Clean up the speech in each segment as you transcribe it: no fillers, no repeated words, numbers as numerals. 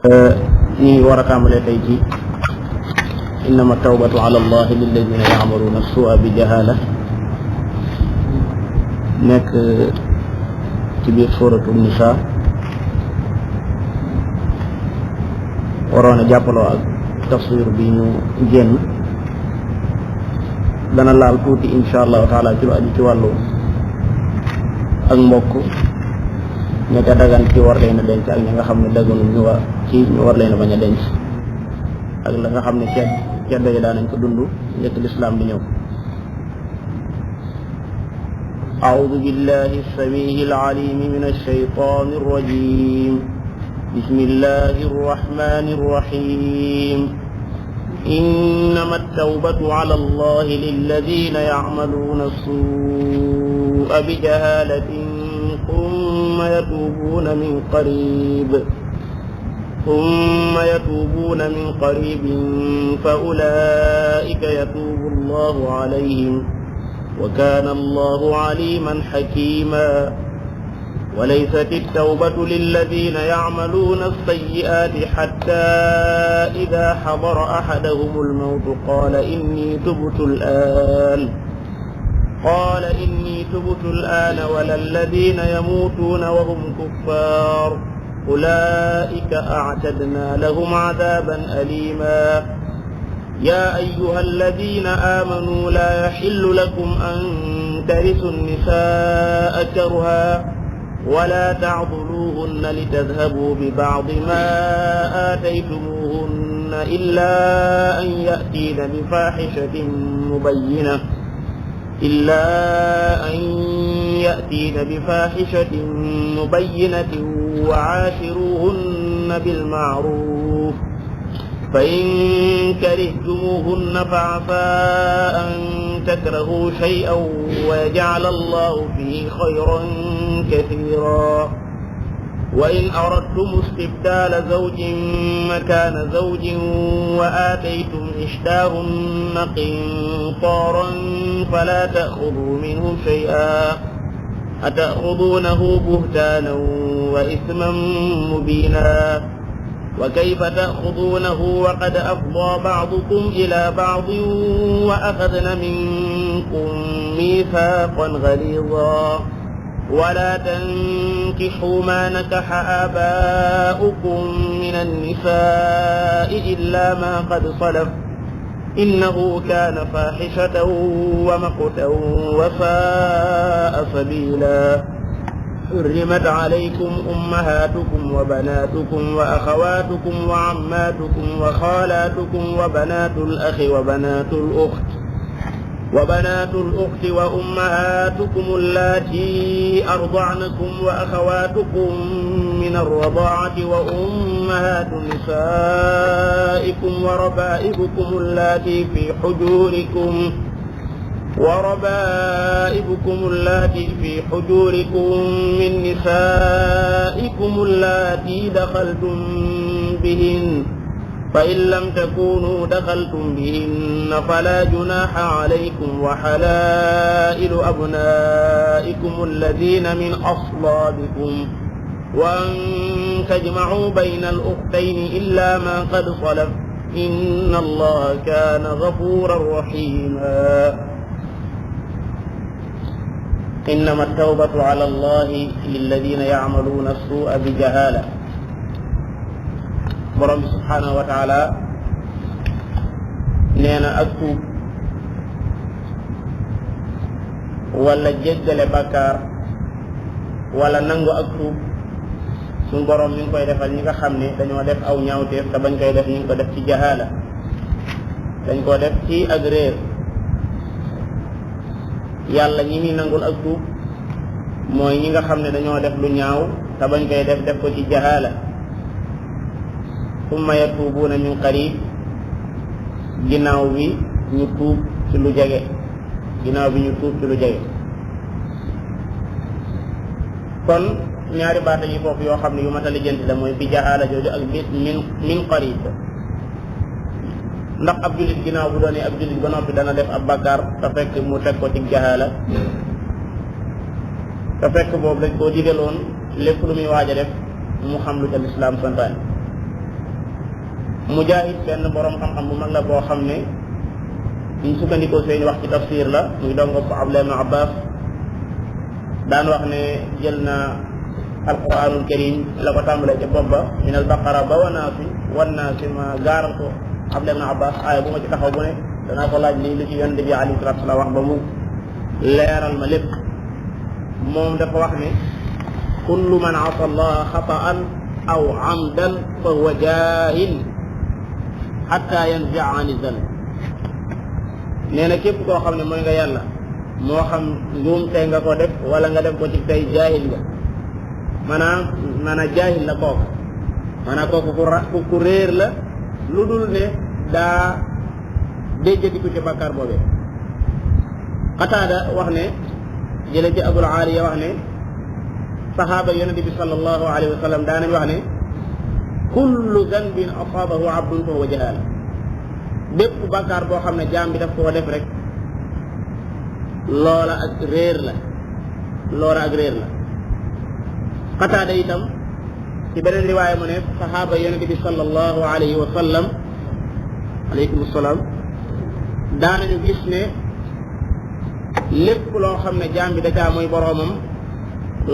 ñi ngi war a tàmbalee tey ci innama tawbatu ala allahi lilladina yacmaluuna sua bi jahala nekk ci biir suratu nisa waroon a jàppaloo ak tafsir bi ñu génn dana laal tuuti insha allahu taala ci lu aju ci wàllu ak mbokk ña ca dagan ci war leen a denc ak ñi nga xam ne daganu ñu war leen a bañ a denc ak la nga xam ne ceddo yi daanañ ko dund njëkk lislaam di ñëw. أعوذ بالله السميع العليم من الشيطان الرجيم بسم الله الرحمن الرحيم إنما التوبة على الله للذين يعملون السوء بجهالة ثم يتوبون من قريب فأولئك يتوب الله عليهم وكان الله عليما حكيما وليست التوبة للذين يعملون السيئات حتى إذا حضر أحدهم الموت قال إني تبت الآن ولا الذين يموتون وهم كفار أولئك أعتدنا لهم عذابا أليما يا أيها الذين آمنوا لا يحل لكم أن ترثوا النساء كرها ولا تعضلوهن لتذهبوا ببعض ما آتيتموهن إلا أن يأتين بفاحشة مبينة وعاشروهن بالمعروف فإن كرهتموهن فعسى أن تكرهوا شيئا ويجعل الله فيه خيرا كثيرا وإن أردتم استبدال زوج مكان زوج وآتيتم إحداهن قنطارا فلا تأخذوا منه شيئا أتأخذونه بهتانا وإثما مبينا وكيف تأخذونه وقد أفضى بعضكم إلى بعض وأخذن منكم ميثاقا غليظا ولا تنكحوا ما نكح آباؤكم من النساء إلا ما قد صلف إنه كان فاحشة ومقتا وساء سبيلا حرمت عليكم أمهاتكم وبناتكم وأخواتكم وعماتكم وخالاتكم وبنات الأخ وبنات الأخت وأمهاتكم اللاتي أرضعنكم وأخواتكم من الرضاعة وأمهات نسائكم وربائبكم اللاتي في حجوركم من نسائكم اللاتي دخلتم بهن فإن لم تكونوا دخلتم بهن فلا جناح عليكم وحلائل أبنائكم الذين من أصلابكم وأن تجمعوا بين الأختين إلا ما قد صلف إن الله كان غفورا رحيما إنما التوبة على الله للذين يعملون السوء بجهالة borom bi subhaanahu wa taala nee na ak tuub wala jéggale bàkkaar wala nangu ak tuub suñu borom mi ngi koy defal ñi nga xam ne dañoo def aw ñaawteef te bañ koy def ñu ngi ko def ci jahaala dañ ko def ci ak réer yàlla ñi muy nangul ak tuub mooy ñi nga xam ne dañoo def lu ñaaw te bañ koy def ko ci jahaala summa yatuubuuna min qarib ginnaaw bi ñu tuub ci lu jege kon ñaari baata yi foofu yoo xam ne yu mat a lijjanti la mooy bi jahaala jooju ak bi min qarib ndax ab jullit ginnaaw bu doonee ab jullit ba noppi dana def ab bakkaar te fekk mu teg ko ci jahaala te fekk boobu dañ koo digaloon lépp lu muy waaj a def mu xam lu ca lislaam santaane Mujaahid benn borom xam-xam bu mag la boo xam ne ñu sukkandikoo seen wax ci tafsir la muy dongo ko Abdullah ibn Abbas daan wax ne jël na alquranul karim la ko tàmbalee ca bopp ba min al baqara ba wannaasi ma gaaral ko Abdullah ibn Abbas aaya bu ma ci taxaw bu ne danaa ko laaj lii lu ci yonent bi alayhi salaatu salaam wax ba mu leeral ma lépp. moom dafa wax ne kullu man asa allaha xataan aw amdan fa huwa jaahil xatta yanzia an zanb. nee na képp koo xam ne mooy nga yàlla moo xam njuumte nga ko def wala nga def ko ci tey jaahil nga maanaam jaahil la kooku maanaam kooku ku réer la lu dul ne daa déjjatiku ci bàkkaar boobee. Qataada wax ne jële ci Abul Aaliya wax ne saxaaba yonente bi sallallahu alayhi wa sallam daanañ wax ne kullu zanbin asaabahu abdun fa huwa jahaala. bépp bàkkaar boo xam ne jaam bi daf koo def rek loola ak réer la Qataada itam ci beneen riwaaya mu ne saxaaba yonente bi sallallahu alayhi wa sallam aleykum salaam daanañu gis ne lépp loo xam ne jaam bi da caa mooy boroomam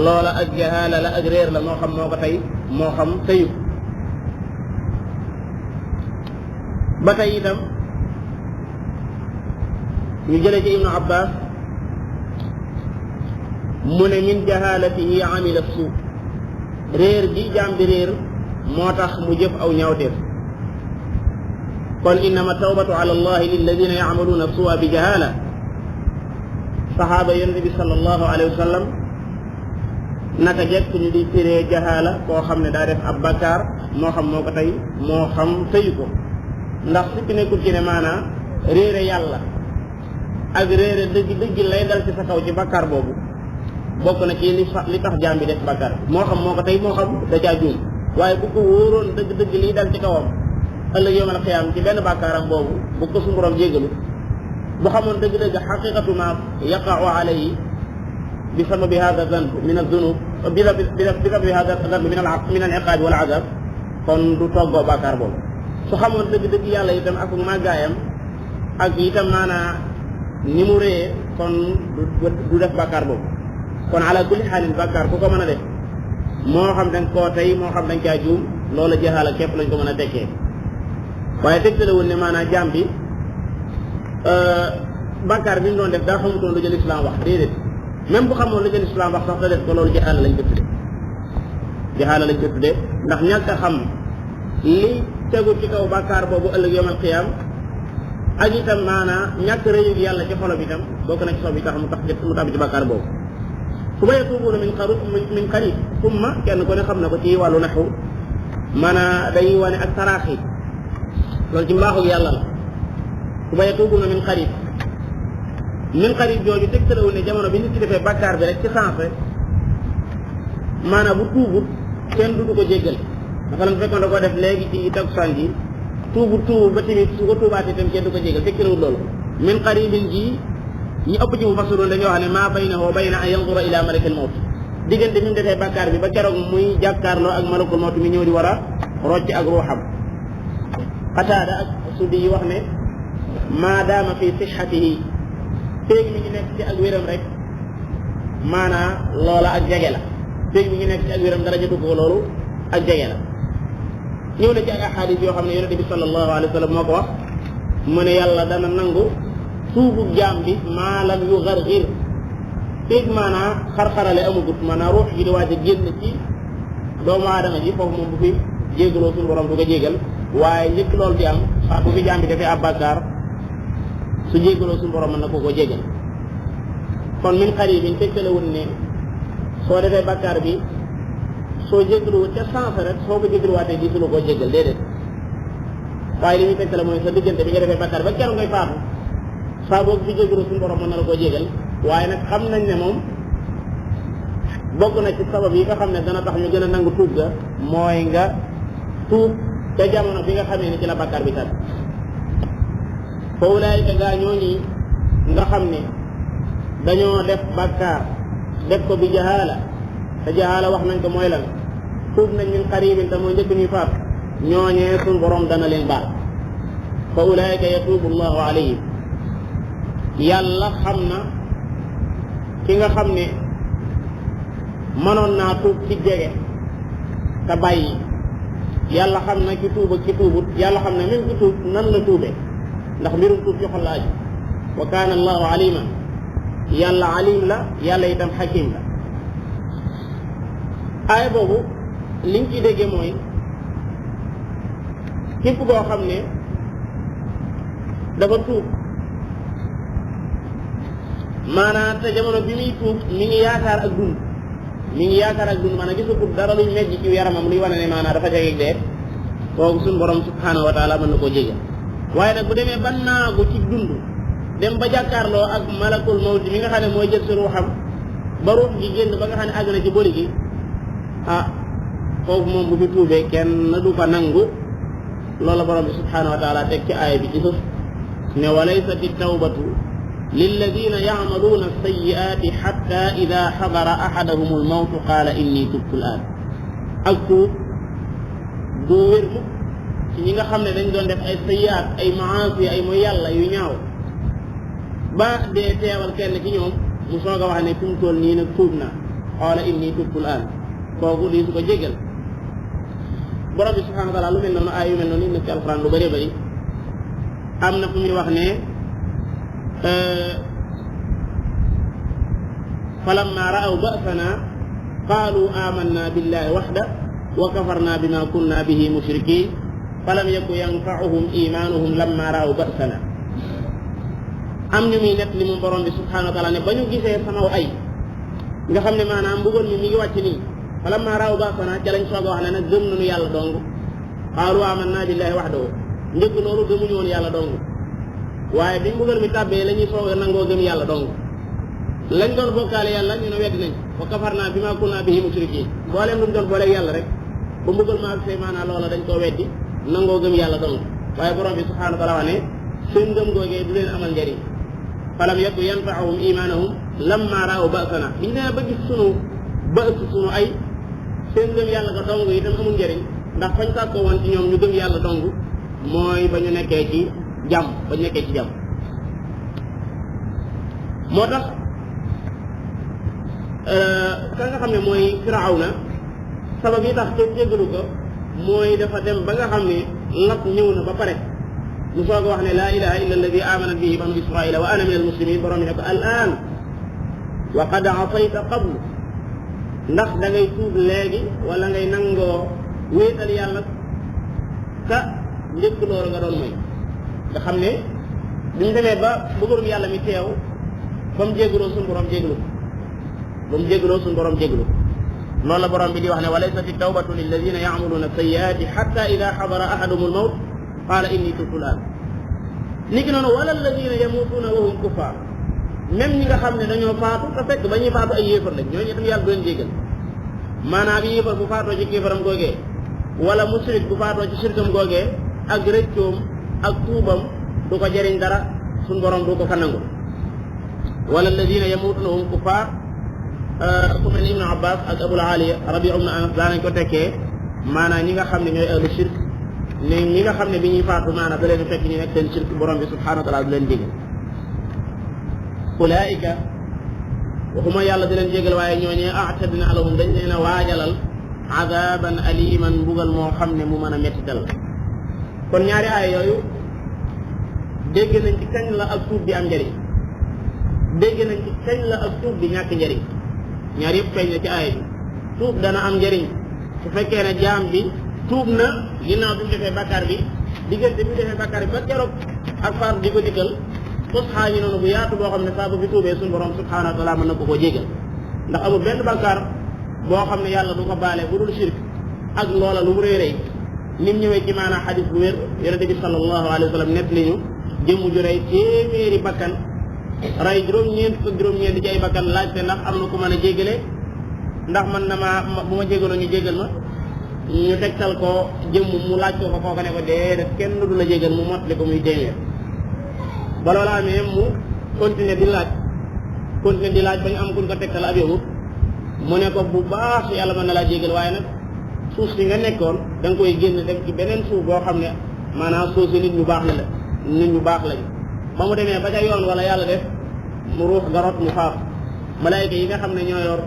loola ak jahaala la ak réer la moo xam moo ko tey moo xam tëyu. ba tey itam ñu jële ci Ibnu Abbas mu ne min jahalatihi amila suu réer gi jaam bi réer moo tax mu jëf aw ñaawteef. kon innama tawbatu ala allahi lilladina yacmaluuna suua bi jahala. saxaaba yonente bi sallallahu alayhi wa sallam naka jekk ñu di firee jahala koo xam ne daa def ab bakkaar moo xam moo ko tey moo xam tëyu ko. ndax su ci nekkul ci ne maanaam réere yàlla ak réere dëgg lay dal ci sa kaw ci bakkaar boobu bokk na ci li tax jaam bi def bakkaar moo xam moo ko tey moo xam da caa juum waaye bu ko wóoroon dëgg liy dal ci kawam ëllëg yawmal qiyaam ci benn bakkaaram boobu bu ko suñu borom jéggalu bu xamoon dëgg xaqiqatu ma yaqa'u alayhi bi sababi hada zanb min az-zunub bi sababi hada zanb min al-iqaab wal azab kon du toggoo bakkaar boobu. su xamoon dëgg yàlla itam ak màggaayam ak itam maanaa ni mu réyee kon du def bàkkaar boobu. kon ala kulli xaalin bàkkaar ku ko mën a def moo xam dañ koo tey moo xam dañ caa juum loola jaxaala képp lañ ko mën a tekkee waaye tegtalewul ne maanaa jaam bi bàkkaar bi mu doon def daa xamutoon lu jël islam wax déedéet même bu xamoon lu jël islam wax sax te def ko loolu jaxaala lañ ko tuddee ndax ñàkk a xam li tegu ci kaw bàkkaar boobu ëllëg yawmal qiyaam ak itam maanaa ñàkk rëyug yàlla ci xolam itam bokk na ci sob yi tax mu tàbbi ci bàkkaar boobu. fu ma yatuubuuna min qariib summa kenn ku ne xam na ko ci wàllu naxu maanaa day wane ak taraaxi loolu ci mbaaxug yàlla la. fu ma yatuubuuna min qariib jooju tegtalewul ne jamono bi nit ci defee bàkkaar bi rek ci sens rek maanaa bu tuubut kenn du ko jéggal. masalan fekkoon da ko def léegi ci takkusaan ji tuubu ba tamit su ko tuubaatee itam kenn du ko jégal tekkiwul loolu. min qaribin ji ñi ëpp ci mufassiroon dañuy wax ne maa baynahu wa bayna an yanzura ila malakil mawt diggante mi mu defee bàkkaar bi ba keroog muy jàkkaarloo ak malakul mawt mi ñëw di war a rocc ak ruuxam. Qataada ak Suddi yi wax ne maa daama fi sixatihi féeg mi ngi nekk ci ak wéram rek maanaa loola ak jege la féeg mi ngi nekk ci ak wéram dara jotu ko loolu ak jege la. ñëw na ci ak ahadis yoo xam ne yonente bi sallallahu alayhi wa sallam moo ko wax mu ne yàlla dana nangu suufu jaam bi maalam yu gargir féeg maanaa xar-xarale amagut maanaa ruux gi di waaj a génn ci doomu aadama ji foofu moom bu fi jégaloo suñu borom du ko jégal waaye njëkk loolu di am saa bu fi jaam bi dafay ab bàkkaar su jégaloo suñu borom mën na koo jégal. kon min qaribin tegtalewul ne soo defee bàkkaar bi soo jégaluwut ca sens rek soo ko jégaluwaatee di sulu koo jégal déedéet waaye li muy tegtale mooy sa diggante bi nga defee bàkkaar ba keroog ngay faatu saa boo fi jégaloo suñu borom mën na la koo jégal waaye nag xam nañ ne moom bokk na ci sabab yi nga xam ne dana tax ñu gën a nangu tuub ga mooy nga tuub ca jamono bi nga xamee ni ci la bàkkaar bi tat fa ulaayika gaa ñooñi nga xam ne dañoo def bàkkaar def ko bi jahaala te jahaala wax nañ ko mooy lan tuub nañ min qaribin te mooy njëkk ñuy faat ñooñee suñ borom dana leen baal fa ulaika yatubu allahu alayhim yàlla xam na ki nga xam ne mënoon naa tuub ci jege te bàyyi yàlla xam na ki tuub ak ki tuubut yàlla xam ne même ki tuub nan la tuube ndax mbirum tuub ci xol la aju wa kaana allahu aliman yàlla alim la yàlla itam xakim la aaya boobu liñ ci déggee mooy képp koo xam ne dafa tuub maanaam te jamono bi muy tuub mi ngi yaakaar ak dund maanaam gisagul dara luñ mejj ci yaramam luy wane ne maanaam dafa jege dee kooku suñu borom subhanahu wa taala mën na koo jégal waaye nag bu demee ba naagu ci dund dem ba jàkkaarloo ak malakul mawti mi nga xam ne mooy jël si ruuxam ba ruux gi génn ba nga xam ne àgg na ci bëri gi foofu moom bu fi tuubee kenn du ko nangu loolu la borom bi subhanahu wa taala teg ci aaya bi ci suuf ne walaysati tawbatu lilladina yacmaluuna alsayi'aati xatta ida xadara axadahum almawtu qaala inni tubtu al-aan ak tuub du wér mukk ci ñi nga xam ne dañ doon def ay sayi'aat ay maasi ay mooy yàlla yu ñaaw ba dee teewal kenn ci ñoom mu soog a wax ne fi mu toll nii nag tuub naa qaala inni tubtu al-aan kooku lii su ko jégal borom bi subhanahu wa taala lu mel noonu ay yu mel noonu nekk ci alquran lu bëree bëri am na fu muy wax ne falamma ra'aw ba'sana qaalu amanna billahi waxda wa kafarna bima kunna bihi mushrikin falam yaku yanfa'uhum imanuhum lamma ra'aw ba'sana am ñu muy net li mu borom bi subhanahu wa taala ne ba ñu gisee samaw ay nga xam ne maanaam mbugal mi ngi wàcc nii falamma ra'aw ba'sana ca lañ soog a wax ne nag gëm nañu yàlla dong qaalu amanna billahi waxdahu njëkk loolu gëmuñu woon yàlla dong waaye bi mbugal mi tàbbee la ñuy soog a nangoo gëm yàlla dong lañ doon bokkaale yàlla ñu ne wedd nañ wa kafarna bima kunna bihi mushrikin booleem lu mu doon booleeg yàlla rek ba mbugal ma ak see maanaam loola dañ koo weddi nangoo gëm yàlla dong waaye borom bi subhanahu wa taala wax ne seen ngëm googee du leen amal njëriñ falam yaku yanfa'uhum imanuhum lamma ra'aw ba'sana biñ nee ba gis sunu sunu ay seen ngëm yàlla ga dong itam amul njëriñ ndax fañ sàkkoo woon ci ñoom ñu gëm yàlla dong mooy ba ñu nekkee ci jàmm moo tax ka nga xam ne mooy Firawna sabab yi tax te jéggalu ko mooy dafa dem ba nga xam ne lat ñëw na ba pare mu soog a wax ne laa ilaha illa alladi amanat bihi banu israila wa ana min al muslimin borom bi ne ko al an wa qad asayta qablu ndax da ngay tuub léegi wala ngay nangoo wéetal yàlla ka njëkk loolu nga doon mooy nga xam ne duñ demee ba bëggoon yàlla mi teew ba mu jégaloo suñu borom jégalu loolu la borom bi di wax ne walaysat tawbatu lilladina ya'maluna sayyi'ati hatta ida xadara ahaduhum al-mawt qaala inni tubtu al-aan niki noonu wala alladina yamutuuna wa hum kuffar même ñi nga xam ne dañoo faatu te fekk ba ñuy faatu ay yéefar lañ ñooñu itam yàlla du leen jégal maanaam yéefar bu faatoo ci kéefaram googee wala mushrik bu faatoo ci shirkam googee ak rëccoom ak tuubam du ko jëriñ dara suñ borom du ko fa nangu wala alladina yamutuuna wa hum kuffar ku mel ni Ibnu Abbas ak Abul Aliya Rabi'u ibn Anas daanañ ko tekkee maanaam ñi nga xam ne ñooy ahlu shirk ne ñi nga xam ne bi ñuy faatu maanaam da leen fekk ñu nekk seen shirk borom bi subhanahu wa taala du leen jégal ulaika waxuma yàlla di leen jégal waaye ñooñee a'tadna lahum dañ leen a waajalal adaban aliman mbugal moo xam ne mu mën a mettital kon ñaari aaya yooyu dégg nañ ci kañ la ak tuub di am njëriñ dégg nañ ci kañ la ak tuub di ñàkk njëriñ ñaar yëpp feeñ na ci aaya bi tuub dana am njëriñ su fekkee ne jaam bi tuub na ginnaaw bi mu defee bakkaar bi diggante bi mu defee bakkaar bi ba keroog ak faatu di ko dikkal fosxaa ñu noonu bu yaatu boo xam ne saa bu fi tuubee suñu borom subhanahu wa taala mën na ko koo jégal ndax amul benn bakkaar boo xam ne yàlla du ko baale bu dul shirk ak loola lu mu réeréy nim ñëwee ci maanaam xadis bu wér yonente bi sallallahu alayhi wa sallam nett li ñu jëmm ju rey téeméeri bakkan ray juróom-ñeent ci ay bakkan laajte ndax am na ku mën a jégale ndax man na ma bu ma jégaloo ñu jégal ma ñu tegtal ko jëmm mu laaj ko kooka ne ko déedéet kenn du la jégal mu mottali ko muy téeméer ba loola amee mu continuer di laaj ba ñu am kuñ ko tegtal ab yowut mu ne ko bu baax yàlla mën na laa jégal waaye nag suuf si nga nekkoon da nga koy génn dem ci beneen suuf boo xam ne maanaam suuf si nit ñu baax la nit ñu baax lañu ba mu demee ba ca yoon wala yàlla def mu ruux garot mu faaf malaayika yi nga xam ne ñoo yor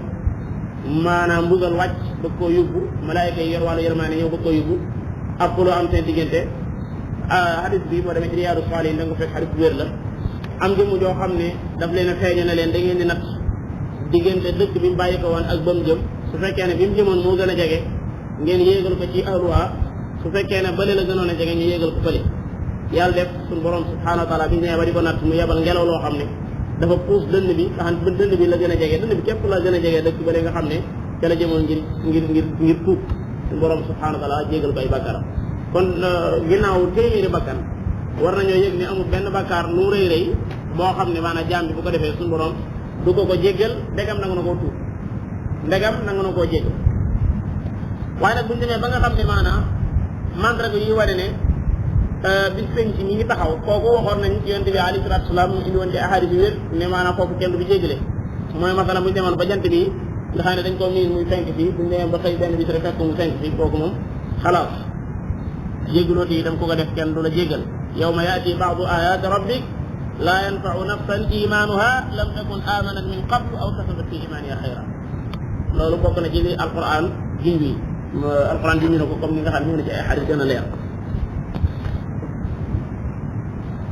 maanaam mbugal wàcc bëgg koo yóbbu malaayika yi yor wàllu yërmaane ñëw bëgg koo yóbbu ak lu am seen diggante hadis bi boo demee ci Riyaadu Saalihiin da nga ko fekk hadis bu wér la am jëmm joo xam ne daf leen a feeñu ne leen da ngeen di natt diggante dëkk bi mu bàyyi ko woon ak ba mu jëm su fekkee ne bi mu jëmoon moo gën a jege ngeen yéegal ko ci ahluha su fekkee ne bële la gënoon a jege ñu yéegal ko fële yàlla def suñu borom subhaanahu wa taala bi ñu nee ba di ko natt mu yebal ngelaw loo xam ne dafa puus dënn bi nga xam ne dënn bi la gën a jege dënn bi képp la gën a jege dëkk bële nga xam ne ca la jëmoon ngir tuub suñu borom subhaanahu wa taala jégal ko ay bàkkaaram kon ginnaaw téeméeri bakkan war nañoo yëg ne amul benn bakkaar lu rëy rëy boo xam ne maanaam jaam bi bu ko defee suñu borom du ko jéggal ndegam nangu na koo tuub ndegam nangu na koo jéggal waaye nag buñu demee ba nga xam ne maanaam mandarga yi wane ne bis penc ñi ngi taxaw kooku waxoon nañ ci yonent bi alayhi salaatu salaam mu indi woon ci ahadis yu wér ne maanaam foofu kenn du bi jéggale mooy masala buñu demoon ba jant bi nga xam ne dañ koo miin muy fenk fii buñu demee ba xëy benn bis rek fekk mu fenk fii kooku moom xalaat jéggalooti itam ku ko def kenn du la jéggal yawma yaati ba'du ayati rabbik laa yanfa'u nafsan imanuha lam takun amanat min qablu aw kasabat fi imaniha xayra loolu bokk na ci li alquran junwi alquran junwi na ko comme ni nga xam ne ñëw na ci ay xadis gën a leer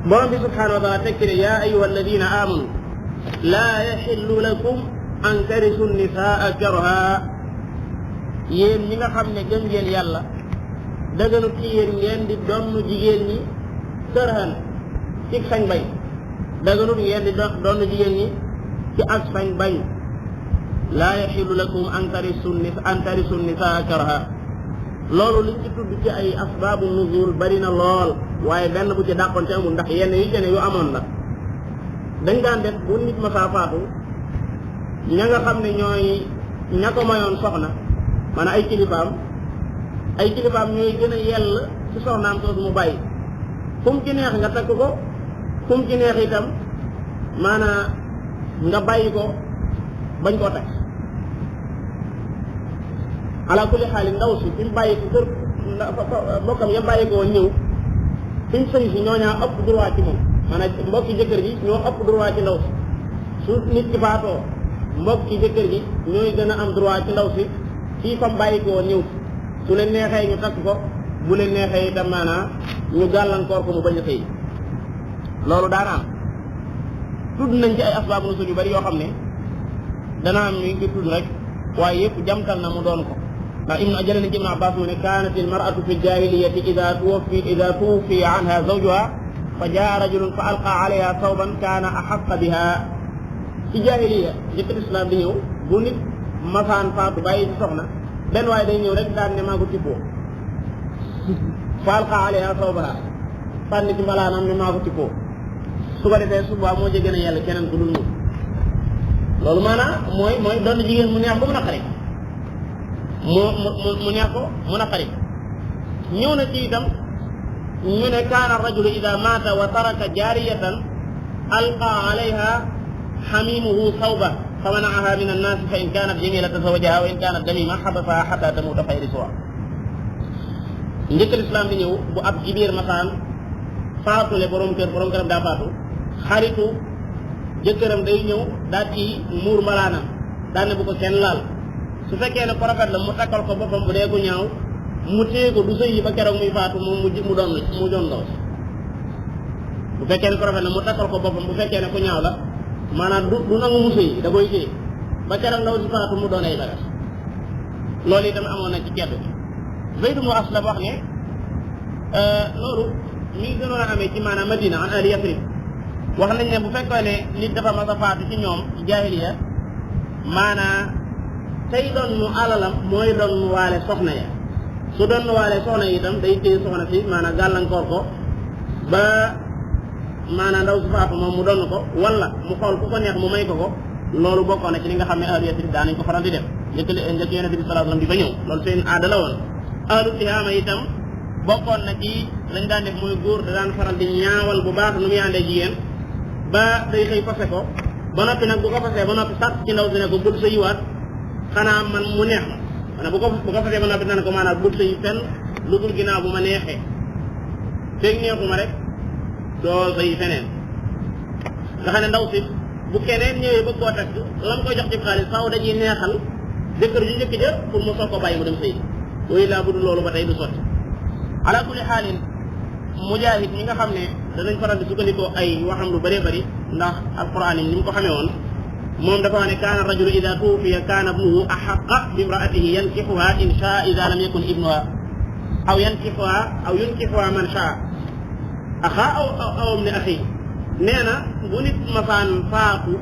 borom bi subhanahu wa taala tekki ne yaa ayuha alladina amanu laa yaxillu lakum an tarisu nisaa karha yéen ñi nga xam ne gëm ngeen yàlla dëgganut ci yéen ngeen di donn jigéen ñi kërhan ci sañ bañ dëgganut ngeen di donn jigéen ñi ci ak sañ bañ laa yaxillu lakum an tarisu nisaa karha loolu liñ ci tudd ci ay asbaabu nuzul bari na lool waaye benn bu ci dàqoon ci amul ndax yenn yu ci ne yu amoon la dañ daan def bu nit ma saa faatu ña nga xam ne ñooy ña ko mayoon soxna maanaam ay kilifaam ñooy gën a yell ci soxnaam soosu mu bàyyi fu mu ci neex nga takk ko fu mu ci neex itam maanaam nga bàyyi ko bañ koo takk ala kulli xaali ndaw si fi mu bàyyi ko kër mbokkam ya bàyyi ko woon ñëw fi mu sëy si ñoo ñaa ëpp droit ci moom maanaam mbokki jëkkër ji ñoo ëpp droit ci ndaw si su nit ki faatoo mbokki jëkkër ji ñooy gën a am droit ci ndaw si fii fa mu bàyyi ko woon ñëw su leen neexee ñu takk ko bu leen neexee itam maanaam ñu gàllankoor ko mu bañ a sëy loolu daana am tudd nañ ci ay asbaab nusul yu bari yoo xam ne dana am ñu ngi tudd rek waaye yëpp jamtal na mu doon ko ndax jële nañ ci Ibn Abbas mu ne kaanat il mar'atu fi jahiliyati ida tuwuffiya anha zawjuha fa jaa rajulun fa alqa alayha sawban kaana axaqa biha ci jahiliya jëkkër islam di ñëw bu nit masaan faatu bàyyi ci soxna benn waaye day ñëw rek daan ne maa ko tippoo fa alqa alayha sawbaha sànni ci mbalaanam ne maa ko tippoo su ko defee suba moo ci gën a yàlla keneen ku dul moom loolu maanaam mooy doon jigéen mu neex ko mu naqari mu neex ko mu naqari ñëw na ci itam ñu ne kaana rajulu ida maata wa taraka jaariyatan alqa alayha xamimuhu sawba fa manaaha min annaasi fa in kaanat jamilatan zawajaha wa in kaanat damima xabasaha xata tamuuta fayrisuha njëkkal islam di ñëw bu ab jibiir masaan faatule borom këram daa faatu xaritu jëkkëram day ñëw daal ci muur mbalaanam daal ne bu ko kenn laal su fekkee ne ko rafet la mu takkal ko boppam bu dee ku ñaaw mu téye ko du sëy yi ba keroog muy faatu moom mu doon ndaw bu fekkee ne ko rafet la mu takkal ko boppam bu fekkee ne ku ñaaw la maanaam du nangu mu sëy da koy téye ba keroog ndaw si faatu mu doon ay bagas loolu itam amoon na ci geddu bi Zayd ibn Aslam wax ne loolu mi ngi gënoon a amee ci maanaam Madina an ahli Yasrib wax nañ ne bu fekkoon ne nit dafa mas a faatu ci ñoom ci jaahiliya maanaa tey doon nu alalam mooy doon nu waale soxna ya su doon nu waale soxna yi itam day téye soxna si maanaam gàllankoor ko ba maanaam ndaw si faatu moom mu doon ko wala mu xool ku ko neex mu may ko loolu bokkoon na ci li nga xam ne ahlu Yasrib daan nañ ko faral di def njëkk Yonent bi sallallahu alayhi wasallam di fa ñëw loolu seen aada la woon ahlu Tihaama itam bokkoon na ci lañ daan def mooy góor da daan faral di ñaawal bu baax nu muy àndee jigéen ba day xëy fase ko ba noppi nag bu ko fasee ba noppi sàkk ci ndaw si ne ko bul sa yiwaat xanaa man mu neex ma maanaam bu ko fasee ba noppi naan ko maanaam bul sëy fenn lu dul ginnaaw bu ma neexee feeg neexuma rek doo sëy feneen nga xam ne ndaw si bu keneen ñëwee ba koo takk lam koy jox ci xaalis faaw dañuy neexal jëkkër ju njëkk ja pour mu soog ko bàyyi mu dem sëy yooyu laa budul loolu ba tey du sotti ala kulli xaalin mujaahid ñi nga xam ne danañ faral di sukkandikoo ay waxam lu bëree bëri ndax alquran yi ni mu ko xamee woon moom dafa wax ne kaana rajulu ida tuufiya kaana ibnuhu axaqa bi imraatihi yankixuha in shaa ida lam yakun ibnuha aw yunkixuha man shaa axa aw ibni axi nee na bu nit masaan faatu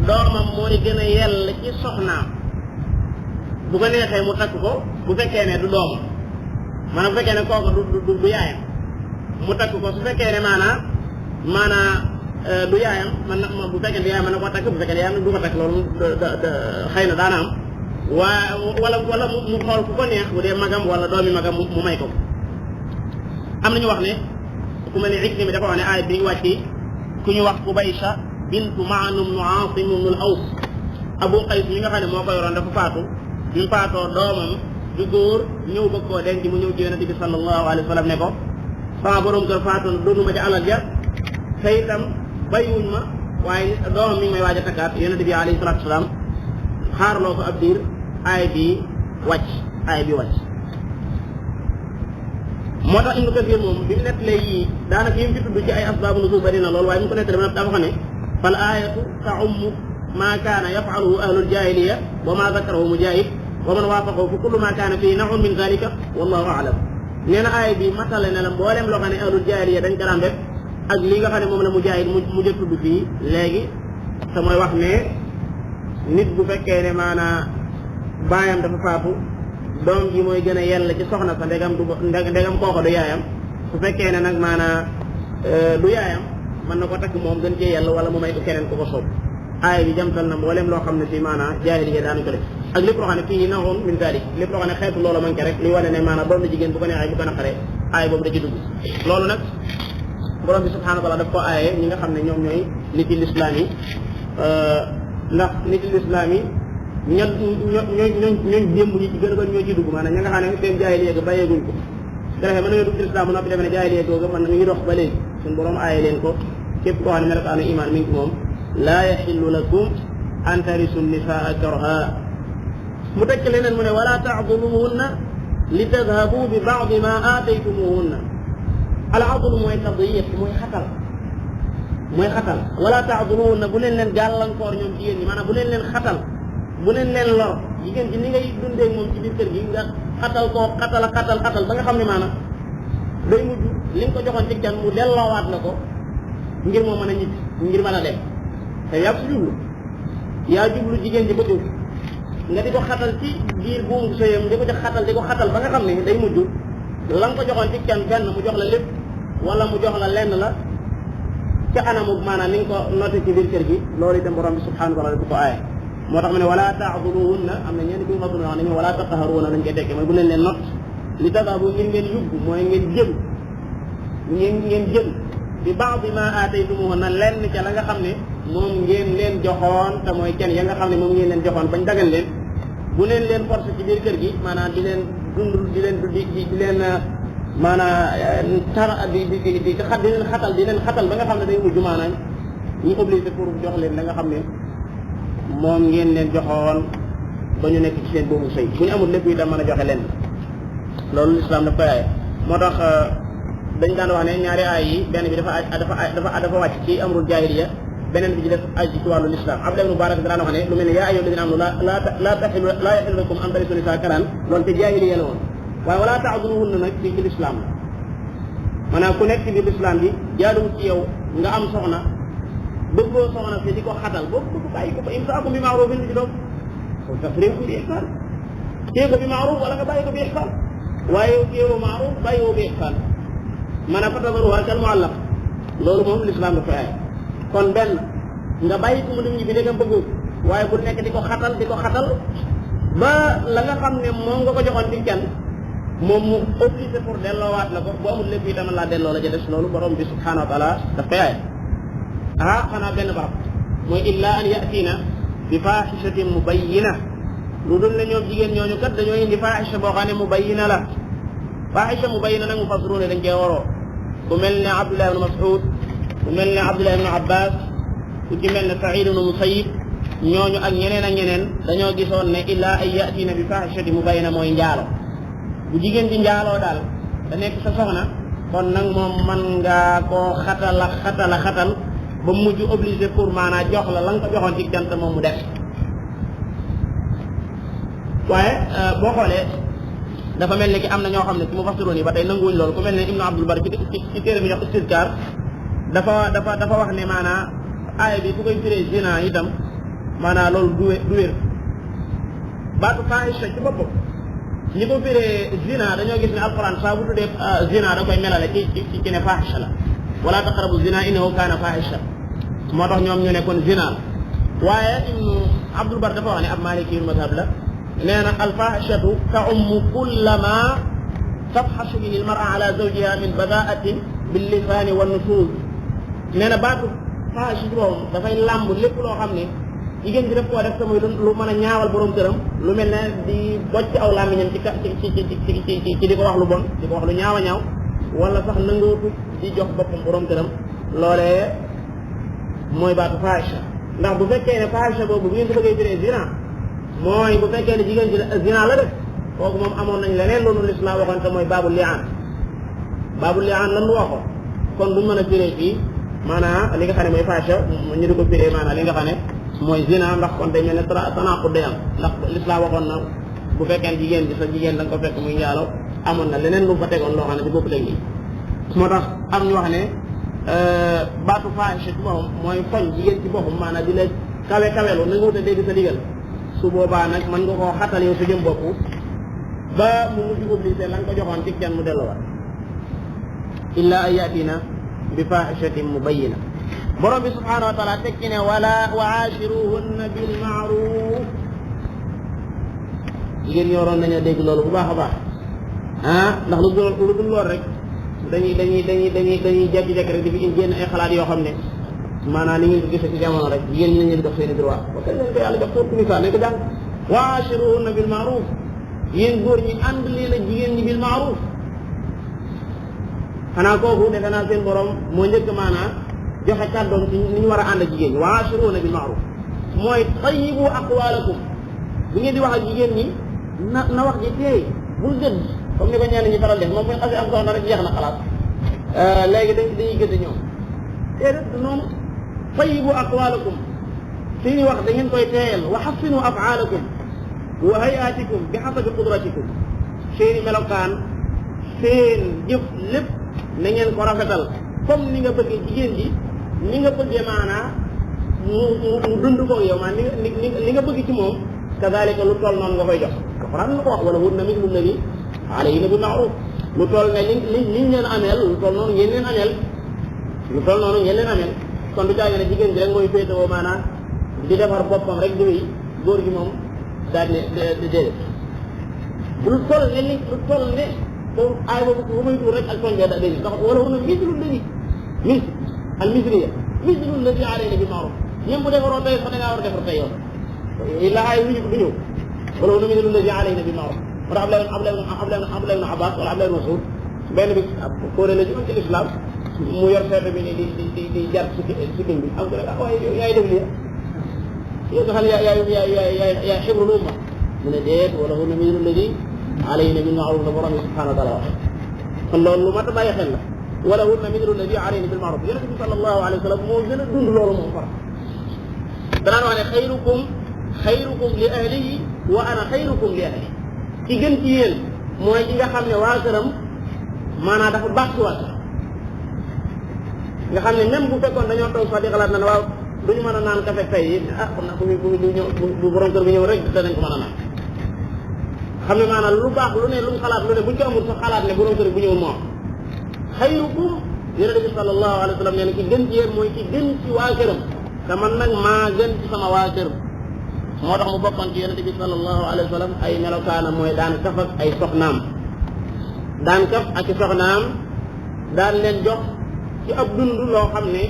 doomam mooy gën a yell ci soxnaam bu ko neexee mu takk ko bu fekkee ne du doomam maanaam bu fekkee ne kooku du yaayam mu takk ko su fekkee ne maanaa du yaayam man na bu fekkee ne du yaayam mën na koo takk bu fekkee ne yaayam du ko takk loolu xëy na daana am wala mu xool ku ko neex bu dee magam wala doomi magam mu may ko am nañu wax ne ku mel ne Ikrima dafa wax ne aay bi wàcci ku ñu wax Qubaysa bintu Ma'num nu Aasim ibn al-Aws Abu Qays mi nga xam ne moo ko yoroon dafa faatu bi mu faatoo doomam ju góor ñëw bëgg koo denc mu ñëw ci yonente bi sallallahu alayhi wa sallam ne ko sama borom kër faatoon doonuma ci alal ja te itam bàyyiwuñ ma waaye doomam mi ngi may waaj a takkaat yonente bi alayhi salatu wasalaam xaarloo ko ab diir aay bi wàcc moo tax Ibnu Kasiir moom bi mu nettalee yii daanaka yi mu fi tudd ci ay asbaabu nuzuul bari na lool waaye mu ko nettalee ba dafa xam ne fal aayatu ta'ummu maa kaana yaf'aluhu ahlul jaahiliya wa maa zakarahu Mujaahid wa man waafaqahu fa kullu maa kaana fii naw'un min zaalika wallaahu a'lam nee na aaya bi matale na la mboolem loo xam ne ahlul jaahiliya dañ ko daan def ak li nga xam ne moom la Mujaahid mu jël tudd fii léegi te mooy wax ne nit bu fekkee ne maanaa baayam dafa faatu doom ji mooy gën a yell ci soxna sa ndegam kooko du yaayam su fekkee ne nag maanaa du yaayam mën na ko takk moom gën cee yell wala mu may ko keneen ko ko soob aaya bi jamtal na mboolem loo xam ne si maanaa jaahiliya daanu ko def ak lépp loo xam ne fii nawun min zalik lépp loo xam ne xeetu loolu manqué rek luy wane ne maanaa doom na jigéen bu ko neexee bu ko naqaree aaya boobu da ci dugg loolu nag borom bi subhanahu wa taala daf ko aaye ñi nga xam ne ñoom ñooy niti lislaam yi ndax niti lislaam yi ñooñ démb ñi ci gën a ñoo ci dugg maanaam ña nga xam ne seen jaahiliya ga bàyyeeguñ ko defee mën nañoo dugg ci lislaam ba noppi defe ne jaahiliya googa mën na mi ngi dox ba léegi suñu borom aaye leen ko képp koo xam ne melokaanu iman mi ngi ci moom laa yaxillu lakum an tarisu nisaa karha mu tekk leneen mu ne wala ta'duluhunna li tadhabu bi ba'di ma aataytumuhunna al adlu mooy tadyiq mooy xatal wala ta'duluhunna bu leen gàllankoor ñoom jigéen ñi maanaam bu leen xatal bu leen lor jigéen ji ni ngay dundee moom ci biir kër gi nga xatal koo xatal ba nga xam ne maanaam day mujj li nga ko joxoon ci can mu delloowaat la ko ngir moo mën a ñibbi ngir mën a dem te yaa ko jublu jigéen ji bëgg nga di ko xatal ci biir buumu sëyam di ko xatal ba nga xam ne day mujj la nga ko joxoon ci can benn mu jox la lépp wala mu jox la lenn la ca anamu maanaam ni nga ko noté ci biir kër gi loolu itam borom bi subhanahu wa taala du ko aaye moo tax mu ne wala ta'duluhunna am na ñenn bi nga xam ne wala taqharuuna lañ koy tekkee mooy bu leen not li tadhabu ngir ngeen yóbbu mooy ngeen jël bi ba'di ma aataytumuhunna lenn ca la nga xam ne moom ngeen leen joxoon te mooy kenn ya nga xam ne moom ngeen leen joxoon bañ dagal leen bu leen forcé ci biir kër gi maanaam di leen maanaam di leen xatal ba nga xam ne day mujj maanaam ñu obligé pour jox leen la nga xam ne moom ngeen leen joxoon ba ñu nekk ci seen boobu sëy bu ñu amul lépp itam mën a joxe leen loolu lislaam daf koy aaye moo tax dañ daan wax ne ñaari aay yi benn bi dafa wàcc ci amrul jaahiliya beneen bi ci def aj ci wàllu lislaam Abdullah ibn Mubarak daan wax ne lu mel ne yaa ayyuhal ladina amanu laa yaxillu lakum an tarisu nisaa karhan loolu te jaahiliya la woon waaye wala ta'duluhunna nag fii ci lislaam la maanaam ku nekk ci biir lislaam bi jaaduwut ci yow nga am soxna bëggoo soxna si di ko xatal boobu bëgg bàyyi ko fa imsaakum bi ma'rufin ci doom aw tasrihun bi ihsan téye ko bi ma'ruf wala nga bàyyi ko bi ihsan waaye yow téye woo ma'ruf bàyyi woo bi ihsan maanaam fa tadruha kal mu'allaq loolu moom lislaam dafa aaye kon benn nga bàyyi ko mu dem ñi bi ndegam bëggu waaye bu nekk di ko xatal ba la nga xam ne moom nga ko joxoon ci kenn moom mu obligé pour delloowaat la ko bu amul lépp itam laa delloo la ja des loolu borom bi subhanahu wa taala daf koy aaye xanaa benn barab mooy illa an ya'tina bi fahishatin mubayyina lu dul ne ñoom jigéen ñooñu kat dañoo indi faaxisha boo xam ne mubayyina la faaxisha mubayyina nag mufassiruun dañ cee waroo ku mel ne Abdullah ibn Mas'ud ku mel ne Abdullah ibn Abbas ku ci mel ne Sa'id ibn Musayyib ñooñu ak ñeneen dañoo gisoon ne illaa ay ya'tiina bi faaxishati mubayyina mooy njaalo bu jigéen di njaaloo daal da nekk sa soxna kon nag moom man ngaa koo xatal ba mujj obligé pour maanaa jox la nga ko joxoon ci jant moom mu def waaye boo xoolee dafa mel ni ki am na ñoo xam ne ci mufassiroon yi ba tey nanguwuñ loolu ku mel ne Ibnu Abdul Bar ci téere bi ñuy wax Istizkaar dafa wax ne maanaa aaya bi ku koy firee zina itam maanaa loolu du wér baatu faahisha ci boppam ñi ko firee zina dañoo gis ne alquran saa bu tuddee zina da koy melale ci ne faahisha la wala taqrabu zina innahu kaana faahisha moo tax ñoom ñu ne kon zina waaye Ibnu Abdul Bar dafa wax ne ab maliki yu mazhab la nee na alfahishatu ta'ummu kulla ma tafxashu bihi almar'a ala zawjiha min bada'atin billisaani wa nusuz nee na baatu fahisha ci boppam dafay làmb lépp loo xam ne jigéen ji def koo def te muy lu mën a ñaawal borom këram lu mel ne di bocc aw làmmiñam ci di ko wax lu bon di ko wax lu ñaaw a ñaaw wala sax nangootu di jox boppam borom këram loolee mooy baatu fahisha ndax bu fekkee ne fahisha boobu bu ngeen ko bëggee firee zina mooy bu fekkee ne jigéen ji zina la def kooku moom amoon nañ leneen loolu lislaam waxoon te mooy baabul li'aan lan lu waxoon kon duñ mën a firee fii maanaam li nga xam ne mooy fahisha ñu di ko firee maanaam li nga xam ne mooy zina ndax kon day mel ne tanaqud day am ndax lislaam waxoon na bu fekkee ne jigéen ji sa jigéen da nga ko fekk muy njaalo amoon na leneen lu fa tegoon loo xam ne di bopp léegi moo tax am ñu wax ne baatu fahisha ci boppam mooy foñ jigéen ci boppam maanaam di la kawelu na nga wut a dégg sa digal su boobaa nag mën nga koo xatal yow sa jëm bopp ba mu mujj obligé la nga ko joxoon ci kenn mu delluwaat illa an yatina bi fahishatin mubayyina borom bi subhanahu wa taala tekki ne wala wa aashiruhunna bil ma'ruf jigéen ñi waroon nañu dégg loolu bu baax a baax ndax lu dul lool rek dañuy jekki-jekki rek di fi génn ay xalaat yoo xam ne maanaam ni ngeen ko gisee ci jamono rek jigéen ñi nañu dox seen i droit parce que leen ko yàlla jox pour misaal nañ ko jàng wa aashiruhunna bil ma'ruf yéen góor ñi ànd leen ak jigéen ñi bil ma'ruf xanaa kooku defe naa seen borom moo njëkk maanaam joxe kàddoom ci ni ñu war a ànd ak jigéen ñi wa aashiruhunna bil ma'ruf mooy tayyibu aqwaalakum bu ngeen di wax ak jigéen ñi na wax ji teey bul gëdd comme ni ko ñenn ñi faral def moom mooy xasee am soxna rek jeex na xalaat léegi dañuy gëdd ñoom déedéet noonu tayyibu aqwaalakum seeni wax da ngeen koy teeyal wa hassinu af'aalakum wa hay'aatikum bi hasabi qudratikum seeni melokaan seen jëf lépp na ngeen ko rafetal comme ni nga bëggee jigéen ji ni nga bëggee maanaa mu dund ko yow maa li nga bëgg ci moom kadalika lu toll noonu nga koy jox alquran la ko wax wala hunna mithlu alladhi alayhinna bil ma'ruf lu toll ne liñ leen ameel lu toll noonu ngeen leen ameel kon du jaage ne jigéen ji rek mooy féetewoo maanaam di defar boppam rek di wéy góor gi moom daal ne déedéet lu toll ne foofu aay boobu bu may tuur rek ak toñ bee da déedéet ndax wala hunna mithlu alladhi al mithliya mithlu alladhi alayhinna bil ma'ruf ñoom bu defaroo tey sax da ngaa war a defar tey yoon illa ay du ñëw wala hunna mithlu alladhi alayhinna bil ma'ruf moo tax Abdullah ibn Abbas wala Abdullah ibn Mas'ud benn bi kóore la ci islam mu yor feete bi ni di jar sikkim bi am ko rek waaye yaay def lii yow nga xam ne yaay xibrul umma mu ne déet wala hunna mithlu alladhi alayhinna bil ma'ruf la borom bi subhanahu wa taala wax kon loolu lu mat a bàyyi xel la wala hunna mithlu alladhi alayhinna bil ma'ruf yonent bi sallallahu alayhi wa sallam moo gën a dund loolu moom far danaan wax ne xayrukum li ahlihi wa ana xayrukum li ahli ki gën ci yéen mooy ki nga xam ne waa këram maanaam dafa baax ci waa këram nga xam ne même bu fekkoon dañoo toog sax di xalaat na ne waaw duñu mën a naan café tey xam na bu borom kër bi ñëw rek danañ ko mën a naan xam ne maanaam lu baax lu ne luñ xalaat lu ne buñ ko amul sax xalaat ne borom kër bu ñëwul moo am xayrukum yonent bi sallallahu alayhi wa sallam nee na ki gën ci yéen mooy ki gën ci waa këram te man nag maa gën ci sama waa kër moo tax mu bokkoon ci yonent bi sallallahu alayhi wa sallam ay melokaanam mooy daan kaf ak ay soxnaam daan kaf ak i soxnaam daan leen jox ci ab dund loo xam ne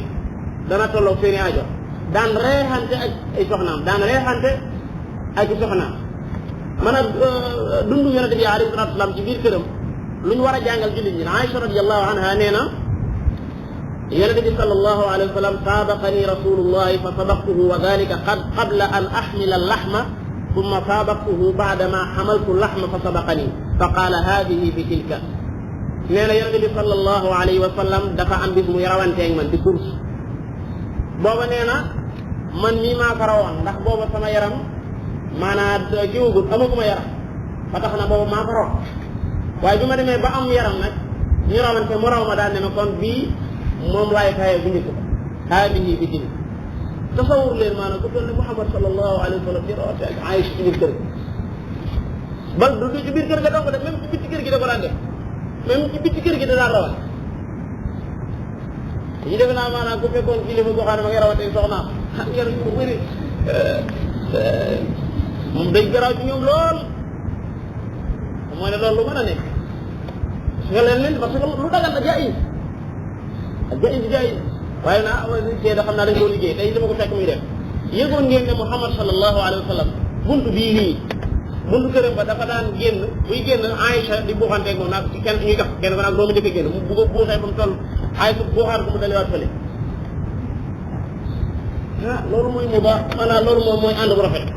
dana tolloog seeni aajo daan reexante ak ay soxnaam daan reexante ak i soxnaam mën a dund yonente bi alayhi salatu wasalam ci biir këram lu ñu war a jàngal jullit ñi. Aïcha radiyallahu anha nee na yonente bi sallallahu alayhi wa sallam saabaqani rasulullahi fa sabaqtuhu wa dalika qabla an axmila allaxma summa saabaqtuhu baadama xamaltu allaxma fa sabaqani fa qaala haadihi bi tilka. nee na yonente bi sallallahu alayhi wa sallam dafa am bis muy rawanteeg man di course booba nee na man mii maa ko rawoon ndax booba sama yaram maanaam kiwugul amaguma yaram ba tax na booba maa ko raw waaye bi ma demee ba am yaram nag ñu rawante mu raw ma daal ne ma kon bii moom laay fayee bu njëkk ba haadihi bi tilka. tasawur leen maanaam ku toll ne Muhammad sallallahu alayhi wa sallam di rawante ak Aïcha ci biir kër gi ba du ci biir kër ga dong def même ci bitti kër gi da ko daan def même ci bitti kër gi da daan rawal ñu def naa maanaam ku fekkoon kilifa goo xam ne ma ngi rawante soxnaam yaram yu bëri moom day garaaw ci ñoom lool mooy ne loolu lu mën a nekk su nga leen parce que lu dagan a jaay waaye naa see da xam naa dañ koo liggéey tey dama ko fekk muy def yëgoon ngeen ne Muhammad sallallahu alayhi wa sallam buntu bii nii buntu këram ba dafa daan génn buy génn Aïcha di buuxanteeg moom naag ci kenn ñuy tax kenn ko naag doomu njëkk a génn mu bugg a buuxee ba mu toll Aïcha buuxaat ko mu daliwaat fële loolu mooy mu baax maanaam loolu moom mooy ànd bu rafet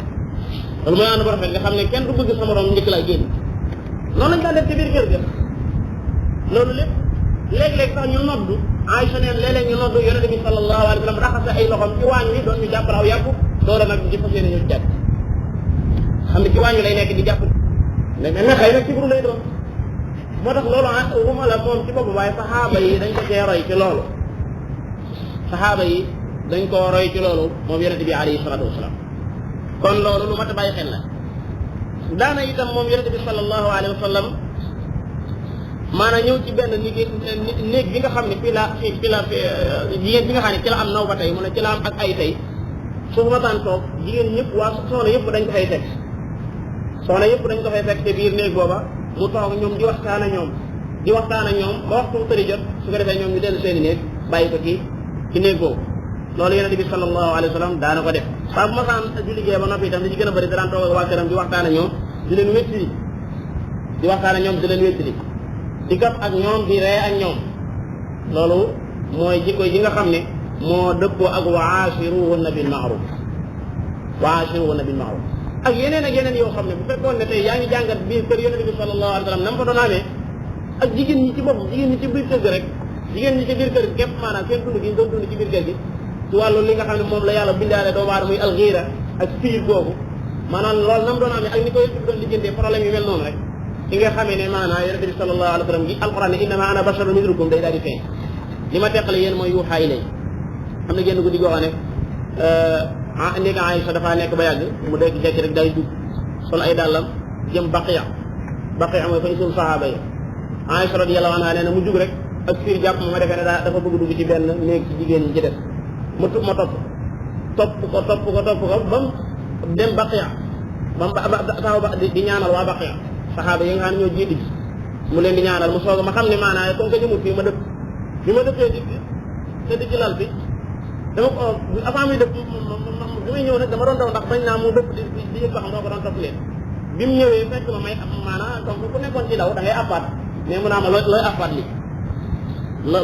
loolu mooy ànd bu rafet nga xam ne kenn du bëgg sa morom njëkk laa génn noonu lañ daan def ci biir kër ga loolu lépp léeg-léeg sax ñu noddu Aïcha neen léeg-léeg ñu noddu yonente bi sallallahu alayhi wa sallam raxase ay loxom ci waañ wi doon ñu jàpp raw yàpp doora nag di fas yéene ñëw jàpp xam ne ci waañ wi lay nekk di jàpp ne xëy nag ci buru lay doon moo tax loolu waxuma la moom ci bopp waaye saxaaba yi dañ ko cee roy ci loolu saxaaba yi dañ koo roy ci loolu moom yonente bi alayhi salatu wasalaam kon loolu lu mat a bàyyi xel la daana itam moom yonente bi sallallahu alayhi wa sallam maanaam ñëw ci benn néeg bi nga xam ne fii la jigéen bi nga xam ne ci la am naw ba tey mu ne ci la am ak ay tey su ma daan toog jigéen ñëpp waa soxna yëpp dañ ko fay fekk soxna yëpp dañ ko fay fekk te biir néeg booba mu toog ñoom di waxtaan ak ñoom ba waxtu tëri jot su ko defee ñoom ñu dellu seen i néeg bàyyi ko ci néeg boobu loolu yonente bi sallallahu alayhi wa sallam daana ko def saa bu ma saan ju liggéey ba noppi itam li ci gën a bëri daan toog ak waa këram di waxtaan ak ñoom di leen wéttali di gaf ak ñoom di ree ak ñoom loolu mooy jikko yi nga xam ne moo dëppoo ak wa aashiruhunna bil ma'ruf ak yeneen yoo xam ne bu fekkoon ne tey yaa ngi jàngat biir kër yonente bi sallallahu alayhi wa sallam na mu fa doon amee ak jigéen ñi ci bopp jigéen ñi ci biir kër gi rek jigéen ñi ci biir kër gi képp maanaam seen dund gi ñu doon dund ci biir kër gi ci wàllu li nga xam ne moom la yàlla bindaale doomu aadama muy alxiira ak fiir boobu maanaam loolu na mu doon amee ak ni ko yëpp doon lijjantee problème yu mel noonu rek ci nga xamee ne maanaam yonente bi sallallahu alayhi wa sallam gi alquran ne innama ana basharun mislukum day daal di feeñ li ma teqale yéen mooy yuuxaa ilay am na génn guddi goo xam ne néeg Aïcha dafaa nekk ba yàgg mu dekk jekki rek day dugg sol ay dàllam jëm baqiya mooy fañ suul sahaaba yi Aïcha radiyallahu anha nee na mu jug rek ak fiir jàpp ma defee ne dafa bëgg dugg ci benn néeg ci jigéen ñi ci des ma topp ko ba mu dem baqiya ba mu taxaw ba di ñaanal waa baqiya saxaaba yi nga xam ne ñoo jiitu ji mu leen di ñaanal mu soog ma xam ne maanaam comme que jëmut fii ma dëpp bi ma dëppee di ci lal bi dama ko avant muy dëpp bi may ñëw nag dama doon daw ndax bañ naa mu dëpp di yëg ba xam doo ko doon topp leen bi mu ñëwee fekk ma may maanaam comme ku nekkoon ci daw da ngay appaat mais mu naa ma looy appaat li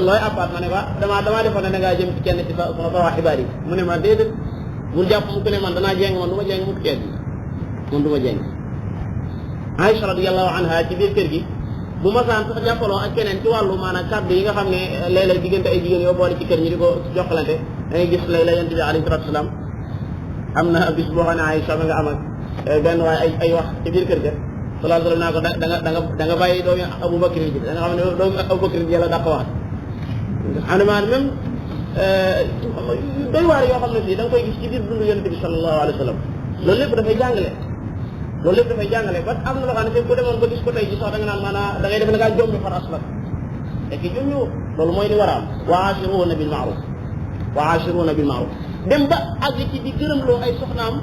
looy appaat ma ne ko damaa defoon ne da ngaa jëm ci kenn ci sa waa xibaar yi mu ne ma déedéet bul jàpp mu ko ne man danaa jéng man du ma jéng mu kenn man du ma jéng Aïcha radiyallahu anha ci biir kër gi bu ma saan sax jàppaloo ak keneen ci wàllu maanaam kàddu yi nga xam ne léeg-léeg diggante ay jigéen yoo boole ci kër ñi di ko jokkalante da ngay gis lay la yonent bi alayhi salaatu wasalaam am na bis boo xam ne Aïcha ma nga am ak benn waaye ay wax ci biir kër ga sallallahu alayhi wa sallam naa ko da nga bàyyi doomu Abubakar ji da nga xam ne doomu Abubakar ji yàlla dàq wax xam ne maanaam même doy waar yoo xam ne fii da nga koy gis ci biir dundu yonent bi sallallahu alayhi wa sallam loolu lépp dafay jàngale ba am na loo xam ne bu demoon ba gis ko tey ji sax da nga naan maanaam da ngay def ne ngaa jombi far aslan fekk jombi loolu mooy li war a am wa aashiruuna bil ma'ruf dem ba àgg ci di gërëm loo ay soxnaam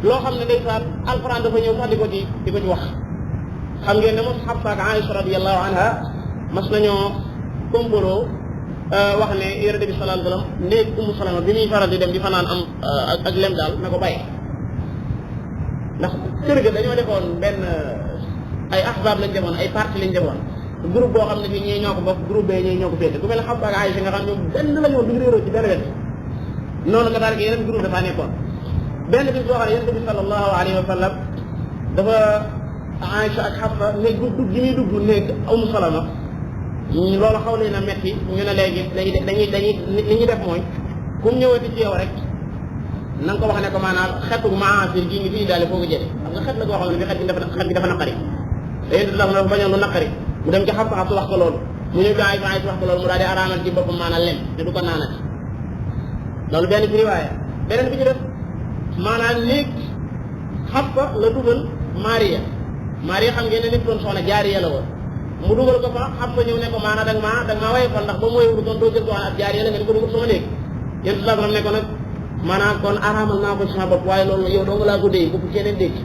loo xam ne ndeysaan alquran dafa ñëw sax di ko ci wax xam ngeen ne moom Hafsa ak Aïcha radiyallahu anha mas nañoo komboloo wax ne yonent bi sallallahu alayhi wa sallam néeg Ummu Salama bi muy faral di dem di fanaan am ak lem daal na ko bàyyi ndax kër ga dañoo defoon benn ay ahbaab lañ defoon ay parti lañ defoon groupe boo xam ne fii ñii ñoo ko bokk groupe bee ñii ñoo ko féete ku mel ne Xafsa ak Aysa nga xam ñoom benn la ñu woon duñu réeroo ci benn wet noonu nga daal gi yeneen groupe dafaa nekkoon benn bis boo xam ne yonent bi sallallahu alayhi wa sallam dafa Aysa ak Xafsa ne dugg gi muy dugg néeg Umu Salama loolu xaw leen a metti ñu ne léegi dañuy li ñu def mooy ku mu ñëwati ci yow rek na nga ko wax ne ko maanaam xetu maasir gii ngi fi daale foo ko jëlee xam nga xet la koo xam ne bi xet gi dafa naqari te yéen dafa dafa bañoon lu naqari mu dem ci Xafsa wax ko loolu mu ñëw ci Aysa wax ko loolu mu daal di araamal ci boppam maanaam lem te du ko naanati loolu benn ci riwaaya beneen bi ci def maanaam néeg Xafsa la dugal Maria xam ngeen ne nit doon soxna jaariya la woon mu dugal ko fa Xafsa ñëw ne ko maanaam da nga maa wayfal ndax ba mooy wuru doon doo jël ko ab jaariya la nga di ko dugal sama néeg yéen sallam ne ko nag maanaam kon araamal naa ko sama bopp waaye loolu yow doo nga laa ko déy bu keneen dégg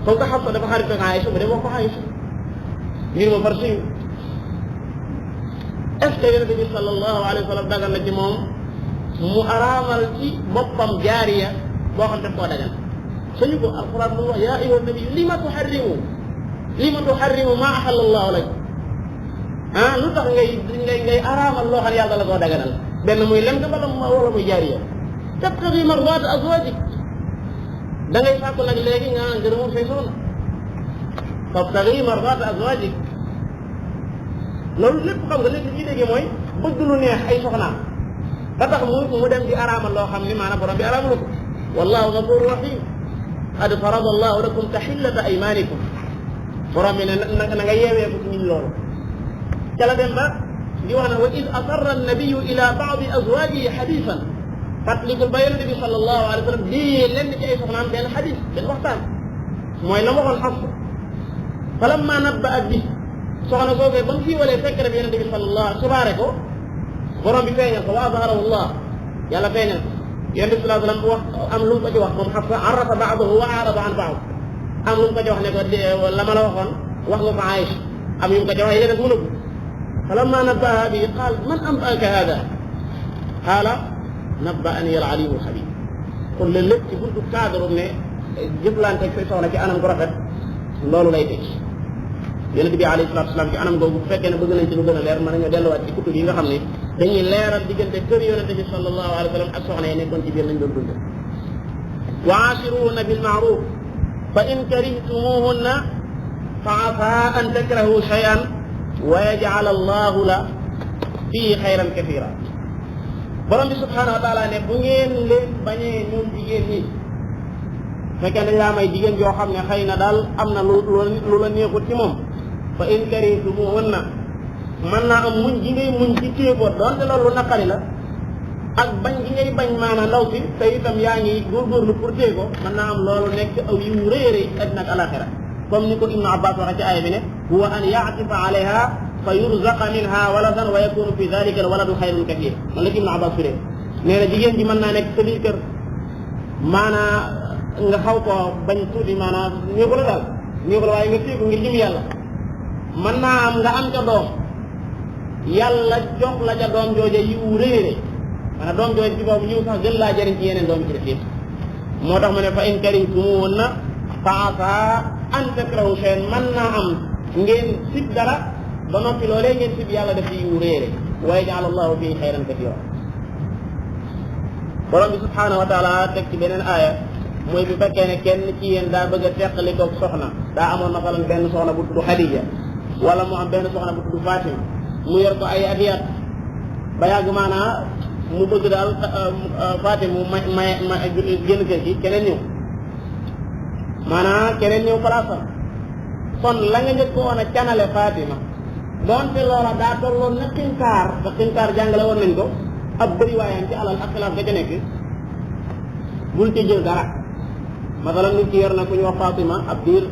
comme que Xafsa dafa xarit ak Aysa mu dem wax ko Aysa ngir ma far suyu est ce que yonente bi sallallahu alayhi wa sallam dagal na ci moom mu araamal ci boppam jaariya boo xam daf koo dagal sañu ko alquran mu wax yaa ayyuhan nabi lima tuharrimu ma ahalla allahu lak lu tax ngay araamal loo xam ne yàlla la koo daganal benn muy lem nga wala muy jaariya tabtaghi mardaat azwajik da ngay sàkku nag léegi nga ngërëmul say soxna tabtaghi mardaat azwajik loolu lépp xam nga léegi li déggee mooy bëgg lu neex ay soxnaam da tax mu dem di araamal loo xam ni maanaam borom bi araamalu ko wallahu ghafurur rahim qad farada allahu lakum tahillata aymanikum borom bi ne na nga yeewee ko ci ñun loolu ca la dem ba di wax ne wa id asarra annabiyu ila baadi azwajihi hadisan fàttalikul ba yonente bi sallallahu alayhi wa sallam di lenn ci ay soxnaam benn xadis benn waxtaan mooy la ma waxoon Xafsa falamma nabbaat bi soxna soofee ba mu siiwalee fekk rek yonente bi sallallahu subaare ko borom bi feeñal ko wa azharahu Allah yàlla feeñal ko yonente bi sallallahu alayhi wa sallam wax am lu mu ko ci wax moom Xafsa arrafa ba'dahu wa a'rada an ba'd am lu mu ko ci wax ne ko la ma la waxoon wax nga ko Aïcha am yu mu ko ci wax yéen ak mënagu falamma nabbaha bi qaal man anba'aka hada qaala nabba'ani al-aliyu al-xabir kon loolu lépp ci buntu cadre ne jëflante ak say soxna ci anam gu rafet loolu lay teg yonent bi alayhi salaatu wasalaam ci anam googu bu fekkee ne bëgg nañ ci lu gën a leer mën nañoo delluwaat ci kutub yi nga xam ne dañuy leeral diggante kër yonent bi sallallahu alayhi wa sallam ak soxna yi nekkoon ci biir lañ doon dund wa aashiruhunna bil ma'ruf fa in karihtumuhunna fa asaa an takrahu shay'an wa yaj'al allahu la fii xayran kathira borom bi subhanahu wa taala ne bu ngeen leen bañee ñoom jigéen ñi fekkee dañ laa may jigéen joo xam ne xëy na daal am na lu la neexut ci moom fa in karihtumuhunna mën naa am muñ gi ngay muñ ci téye ko doonte loolu naqari la ak bañ gi ngay bañ maanaam ndaw si te itam yaa ngi góorgóorlu pour téye ko mën naa am loolu nekk aw yu rëy a rëy àddina ak alaxira comme ni ko Ibnu Abbas waxe ci aaya bi ne huwa an yaatifa alayha fa yurzaqa minha waladan wa yakunu fi dalika al waladu xayrun kathir man la ci Ibnu Abbas firee nee na jigéen ji mën naa nekk sa biir kër maanaa nga xaw ko bañ tuuti maanaam néegu la daal néegu la waaye nga téye ko ngir jëm yàlla mën naa am nga am ca doom yàlla jox la ca doom jooje yiw réere maanaam doom jooje ci boobu yiw sax gën laa jëriñ ci yeneen doom ci def yëpp moo tax mu ne fa in karihtumuhunna fa asaa an takrahu shay'an mën naa am ngeen sib dara ba noppi loolee ngeen sib yàlla def yiw réere wa yaj'al allahu fihi xayran kathira borom bi subhanahu wa taala teg ci beneen aaya mooy bu fekkee ne kenn ci yéen daa bëgg a teqali koog soxna daa amoon masalan benn soxna bu tudd Xadija wala mu am benn soxna bu tudd Fatima mu yor ko ay at ba yàgg maanaa mu bëgg daal Fatima mu ma génn kër gi keneen ñëw maanaa keneen ñëw palaasam kon la nga njëkk woon a canale Fatima doonte loola daa tolloon na xinkaar te xinkaar jàngale woon nañ ko ab bëriwaayam ci alal ak xilaaf ga ca nekk bul ci jël dara masalan nit ki yor na ku ñu wax Fatima ab diir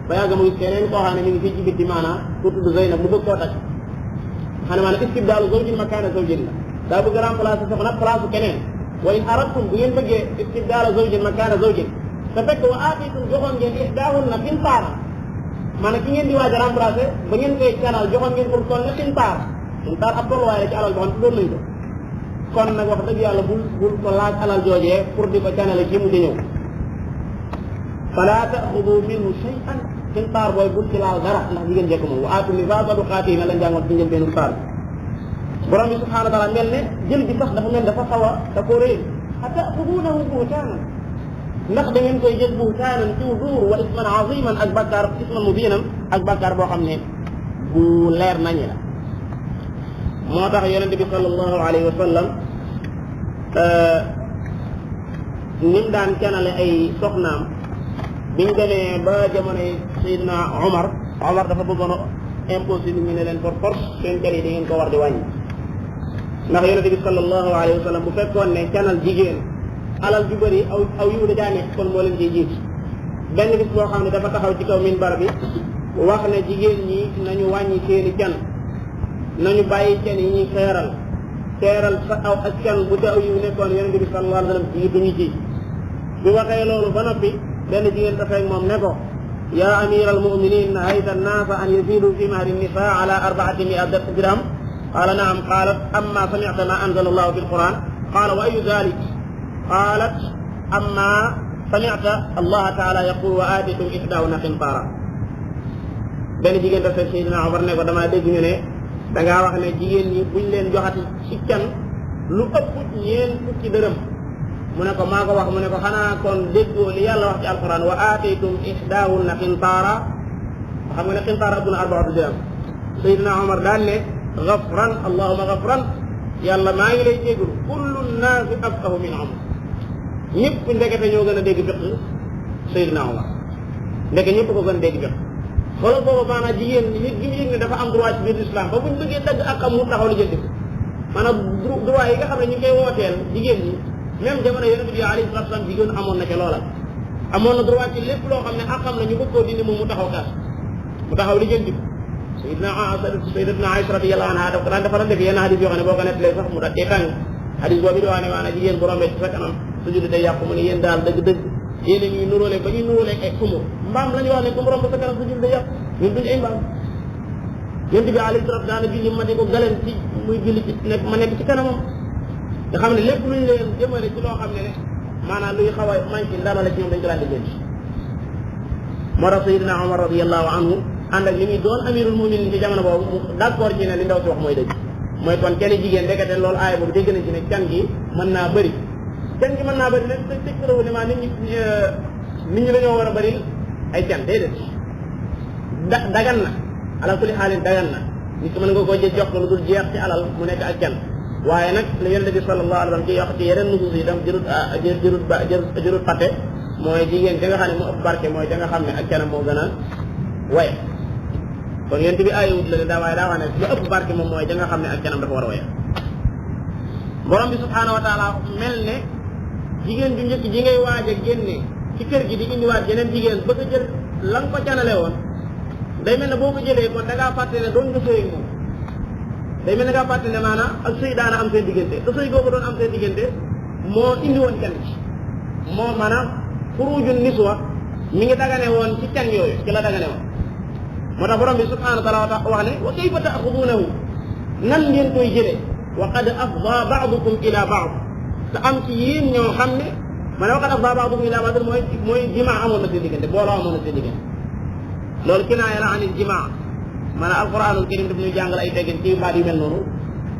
ba yàgg muy keneen koo xam ne mi ngi fii ci bitti maanaam ku tudd Zeynab mu bëgg koo takk xam ne maanaam istibdaalu zawjin makaana zawjin la daa bëgg remplacer soxna place keneen wa in aradtum bu ngeen bëggee istibdaala zawjin makaana zawjin te fekk wa aatitum joxoon ngeen ihdaahunna qintaara maanaam ki ngeen di waaj a remplacer ba ngeen koy canal joxoon ngeen ko toll ne qintaar ab tolluwaay la ci alal boo xam ne doon nañ ko kon nag wax dëgg yàlla bul ko laaj alal joojee pour di ko canale ci mu di ñëw fala ta'khudhu minhu shay'an qintaar booy bul ci laal dara ndax jigéen njëkk moom wa aatu nisaa saduqaatihinna lañ jàngoon ci njëlbeenu saar borom bi subhanahu wa taala mel ne jël bi sax dafa mel dafa xaw a da ko réer ata'khudhunahu buhtaanan ndax da ngeen koy jël buhtaanan ci duur wa isman aziman ak bàkkaar isman mubiinan ak bàkkaar boo xam ne bu leer nañu la moo tax yonente bi sallallahu alayhi wa sallam nim daan canale ay soxnaam biñ demee ba jamonoy Seydina Omar dafa bëggoon a imposé nit ñi ne leen par force seen cal yi da ngeen ko war di wàññi ndax yonente bi sallallahu alayhi wa sallam bu fekkoon ne canal jigéen alal ju bëri aw yiw da caa nekk kon moo leen ciy jiit benn bis boo xam ne dafa taxaw ci kaw minbar bi wax ne jigéen ñi nañu wàññi seeni can nañu bàyyi can yi ñuy xeeral sa aw ak can bu te aw yiw nekkoon yonente bi sallallahu alayhi wa sallam jiituñu ci bi waxee loolu ba noppi benn jigéen dafay moom ne ko yaa amira almuminin nahayta annaasa an yazidu fi mahri nisa ala 400 dirham qaala naam qaalat amma samicta ma anzala allahu fi alquran qaala wa ayu dalik qaalat amma samicta allaha taala yaqul wa aatitum ihdaahunna qintaara benn jigéen dafay Seydina Omar ne ko damaa dégg ñu ne dangaa wax ne jigéen ñi buñ leen joxati ci can lu ëpp ñeent fukki dërëm mu ne ko maa ko wax mu ne ko xanaa kon déggoo li yàlla wax ci alquran wa aataytum ihdaahunna qintaara xam nga ne qintaara ëpp na 4 dirham Seydina Omar daan ne gafran allahuma gafran yàlla maa ngi lay jéggul kullu nnaasi afqahu min Omar ñëpp ndekete ñoo gën a dégg fiq Seydina Omar ndeke ñëpp ko gën a dégg fiq xoolal boobu maanaam jigéen nit gi mu yëg ne dafa am droit ci biir islam ba buñ bëggee dagg ak am mu taxaw li jënd ko maanaam droit yi nga xam ne ñu ngi koy wooteel jigéen ñi même jamono yonent bi alayhi salaatu salaam jigéen amoon na ca loola amoon na droit ci lépp loo xam ne ak xam na ñu bëgg koo dindi moom mu taxaw kaas mu taxaw li jënd ko sayyidatuna Aïcha radiyallahu anha daf ko daan dafa def yenn hadis yoo xam ne boo ko nettalee sax mu daal dee tàng hadis boobu di wax ne maanaam jigéen bu rombee ci sa kanam sujud day yàqu mu ne yéen daal dëgg-dëgg yéen a ñuy nuróole ba ñuy nuróole ay xumur mbaam la ñu wax ne comme romb sa kanam sujud day yàqu ñun duñu ay mbaam yonent bi alayhi salaatu daana julli ma di ko galen ci muy julli ci nekk ma nekk ci kanamam nga xam ne lépp luñ leen jëmale ci loo xam ne ne maanaam luy xaw a manqué ndama la ci ñoom dañ ko daan di jënd moo tax Seydina Omar radiyallahu anhu ànd ak li muy doon amirul muminin ci jamono boobu mu d'accord ci ne li ndaw si wax mooy dëgg mooy kon kenn jigéen ndekete loolu aaya boobu dégg nañ ci ne can gi mën naa bëri can gi mën naa bëri nag te tëkkarawu ne maa nit ñi dañoo war a bëri ay can déedéet dagan na ala kulli xaalin dagan na nit ki mën nga koo jox ko lu dul jeex ci alal mu nekk ak can waaye nag la yonent bi sallallahu alayhi wa sallam ci wax ci yeneen nusus yi itam jërut fàtte mooy jigéen da nga xam ne mu ëpp barke mooy da nga xam ne ak canam moo gën a waye kon yonent bi aayewut la ne daa waaye daa wax ne lu ëpp barke moom mooy da nga xam ne ak canam dafa war a waye borom bi subhaanahu wa taala mel ne jigéen ju njëkk ji ngay waaj a génne ci kër gi di indiwaat yeneen jigéen bëgg a jël la nga ko canale woon day mel ne boo ko jëlee kon da ngaa fàtte ne doon nga sëy ak moom day mel ne ngaa fàtte ne maanaam ak sëy daana am seen diggante te sëy googu doon am seen diggante moo indi woon can ci moo maanaam furujun niswa mi ngi dagane woon ci can yooyu ci la dagane woon moo tax borom bi subhanahu wa taala wax ne wa kayfa taaxudunahu nan ngeen koy jëlee wa qad afda baadukum ila baad te am ci yéen ñoo xam ne ma ne wa qad afda baadukum ila baad mooy jimaa amoon na seen diggante booloo amoon na seen diggante loolu kinaaya la anil jimaa maanaam alquranul karim daf ñuy jàngal ay teggin ci baat yu mel noonu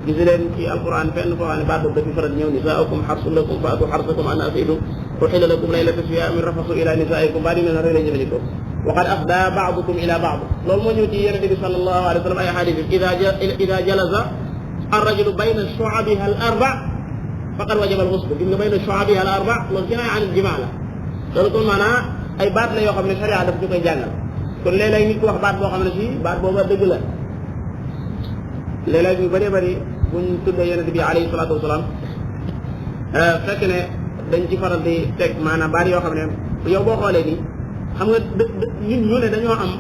gis leen ci alquran fenn foo xam ne baat boobu dafi faral ñëw nisaakum xarsun lakum faatu xarsakum an asitum uxilla lakum laylata siyaami rafasu ila nisaikum baat yu mel noonu rek lay jëfandikoo wa qad afda baadukum ila baad loolu moo ñëw ci yonente bi sallallahu alayhi wa sallam ay xadis ida jalaza arrajulu bayna shuabiha al arba faqad wajaba al ghusl gis nga bayna shuabiha al arba loolu kinaaya anil jimaa la loolu kon maanaam ay baat la yoo xam ne sharia daf ñu koy jàngal kon léeg-léeg nit ku wax baat boo xam ne si baat boobu dëgg la léeg-léeg ñu bëree bëri buñ tuddee yonent bi alayhi salaatu wasalaam fekk ne dañ ci faral di teg maanaam baat yoo xam ne yow boo xoolee nii xam nga ñun ñu ne dañoo am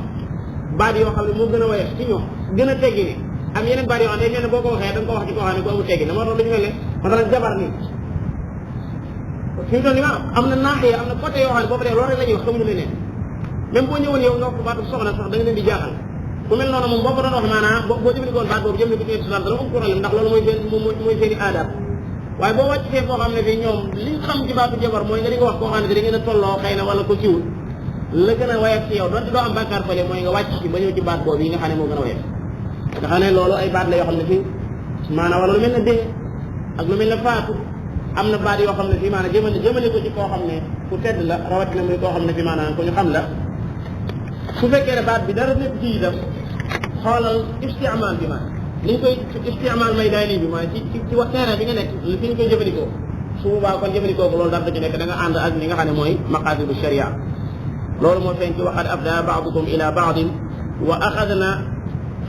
baat yoo xam ne moo gën a woyof ci ñoom gën a teggi ne am yeneen baat yoo xam ne dañ ne boo ko waxee da nga ko wax ci koo xam ne ko amul teggi ne moo tax dañu mel ne maanaam jabar nii fi mu toll nii am na naaxee am na côté yoo xam ne boo ko dee loolu rek la ñuy wax xamuñu leneen même boo ñëwoon yow nga wax ko baatu soxna sax da nga leen di jaaxal ku mel noonu moom boo ko doon wax maanaam boo jëfandikoon baat boobu jëmle ko ci islam dana am problème ndax loolu mooy seen i aadaab waaye boo wàcc fee foo xam ne fii ñoom liñ xam ci baatu jabar mooy nga di ko wax koo xam ne da ngeen a tolloo xëy na wala ko kiwul la gën a woyof ci yow doonte doo am bàkkaar fële mooy nga wàcc ci ba ñëw ci baat boobu yi nga xam ne moo gën a woyof nga xam ne loolu ay baat la yoo xam ne fii maanaam wala lu mel ne dee ak lu mel ne faatu am na baat yoo xam ne fii maanaam jëmale ko ci koo xam ne ku tedd la rawatina muy koo xam ne fii maanaam ko ñu xam la su fekkee ne baat bi dara nekk ci itam xoolal istimaal bi maanaam li ñu koy istimaal may daay nii bi maanaam ci wax terrain bi nga nekk fi ñu koy jëfandikoo su boobaa kon jëfandikoo ko loolu dara ci nekk da nga ànd ak li nga xam ne mooy maqaasidu sharia loolu moo feeñ ci waqad abda baadukum ila baadin wa axadna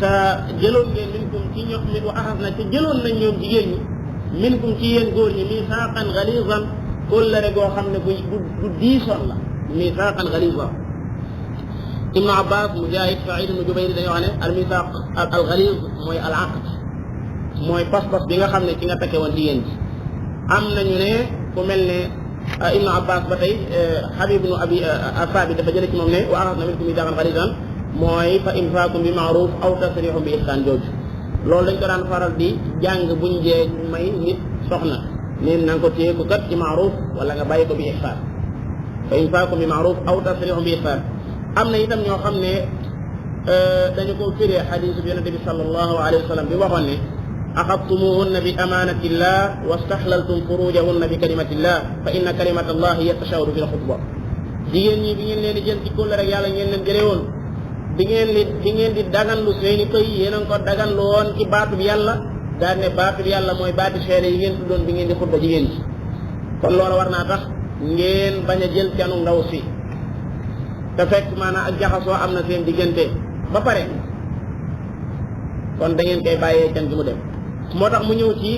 te jëloon ngeen minkum ci ñoom wa axadna te jëloon nañ ñoom jigéen ñi minkum ci yéen góor ñi misaaqan galizan kóllëre goo xam ne bu diisoon la misaaqan galizan ibnu abbas mujahid saïd ibnu jubayr dañoo wax ne al misaq al galiz mooy al aqd mooy pas-pas bi nga xam ne ci nga takke woon jigéen ji am nañu ne ku mel ne ibnu abbas ba tey habib ibnu abi asabi dafa jële ci moom ne wa axadna minkum misaaqan galizan mooy fa imsaakum bi maaruf aw tasrihum bi ihsaan jooju loolu dañ ko daan faral di jàng buñ jee may nit soxna neen na nga ko téye ko kat ci maaruf wala nga bàyyi ko bi ihsaan fa imsaakum bi maaruf aw tasrihum bi ihsaan am na itam ñoo xam ne dañu ko firee xadiis bi yonente bi sallallahu alayhi wa sallam bi waxoon ne axadtumuhunna bi amanatillah wastaxlaltum furujahunna bi kalimatillah fa inna kalimatallahi hiya tashawuru fi lxutba jigéen ñi bi ngeen leen di jël ci kóllëre rek yàlla ngeen leen jëlee woon bi ngeen di daganlu seeni pëy yéen a ngi ko daganlu woon ci baatu bi yàlla daal ne baatu bi yàlla mooy baati seede yi ngeen tuddoon bi ngeen di xutba jigéen ji kon loolu war naa tax ngeen bañ a jël canu ndaw si te fekk maanaam ak jaxasoo am na seen diggante ba pare kon da ngeen koy bàyyee can gi mu dem moo tax mu ñëw ci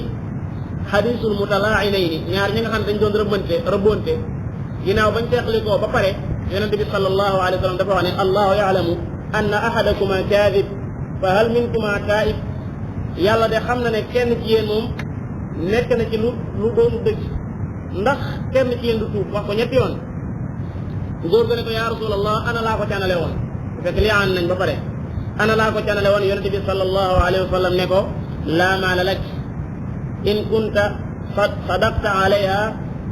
xadisul mutalaainayni ñaar ñi nga xam ne dañ doon rëbbonte ginnaaw bañ teexlikoo ba pare yonente bi sallallahu alayhi wa sallam dafa wax ne allahu yaalamu anna ahadakuma kaadib fa hal minkuma taib yàlla de xam na ne kenn ci yéen moom nekk na ci lu doonu dëgg ndax kenn ci yéen du tuub wax ko ñetti yoon góor ga ne ko yaa rasulallah ana laa ko canale woon bu fekk li aan nañ ba pare ana laa ko canale woon yonente bi sallallahu alayhi wa sallam ne ko laa maala lak in kunta sadaqta alayha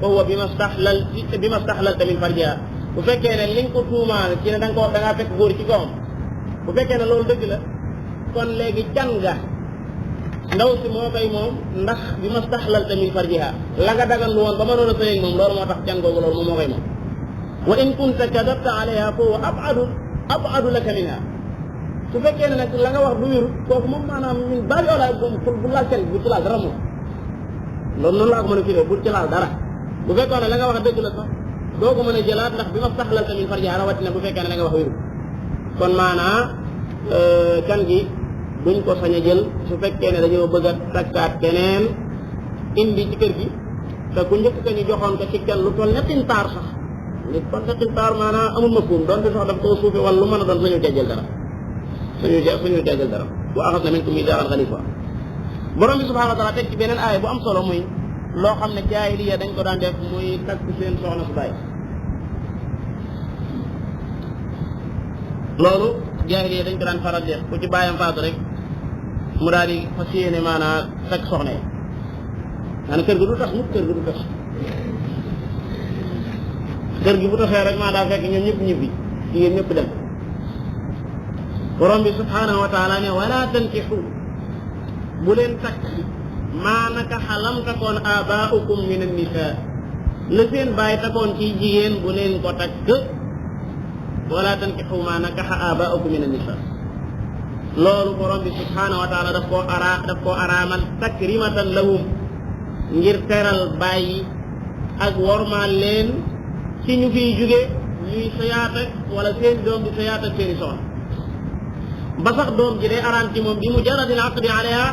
fa huwa bima staxlalta min farjiha bu fekkee ne li nga ko tuumaal ci ne da ngaa fekk góor ci kawam bu fekkee ne loolu dëgg la kon léegi can ga ndaw si moo koy moom ndax bi ma staxlalta min farjiha la nga dagan lu woon ba mënoon a sëyeeg moom loolu moo tax can googu loolu moom moo koy moom wa in kunta kadabta alayha fa huwa abadu laka minha su fekkee ne nag la nga wax du wéru kooku moom maanaam ñun bari olaay moom bu laal kenn bu ci laal dara moom loolu noonu laa ko mën a firee bu ci laal dara bu fekkoon ne la nga wax dëgg la sax doo ko mën a jëlaat ndax bi ma staxlalta min farjiha rawatina bu fekkee ne la nga wax wéru kon maanaa can gi duñ ko sañ a jël su fekkee ne dañoo bëgg a takkaat keneen indi ci kër gi te ku njëkk ka ñu joxoon ko ci kenn lu toll ne xintaar sax li kon ne xintaar maanaam amul ma fuum doonte sax daf koo suufe wala lu mën a doon suñu jajjal dara suñu jajjal dara wa axadna minkum miisaaran ghaliizan borom bi subhaanahu wa taala teg ci beneen aaya bu am solo muy loo xam ne jaahiliya dañ ko daan def muy takk seen soxna su bàyyi loolu jaahiliya dañ ko daan faral def ku ci bàyyam faatu rek mu daal di fas yéene maanaam takk soxna yi maanaam kër gi du tas mukk kër gi du tas kër gi bu tasee rek maa daa fekk ñoom ñëpp ñibbi jigéen ñëpp dem borom bi subhaanahu wa taala ne wala tankixu bu leen takk maa nakaxa lam takoon abaaukum min annisa la seen bàyyi takoon ci jigéen bu leen ko takk wala tankixu maa nakaxa abaaukum min annisa loolu borom bi subhaanahu wa taala daf koo araamal takrimatan lahum ngir teral bàyyi ak wormaal leen ci ñu fiy jóge ñuy sayaat ak wala seen doom di sayaat ak seeni soxna ba sax doom ji day araam ci moom bi mujarradil aqdi alayha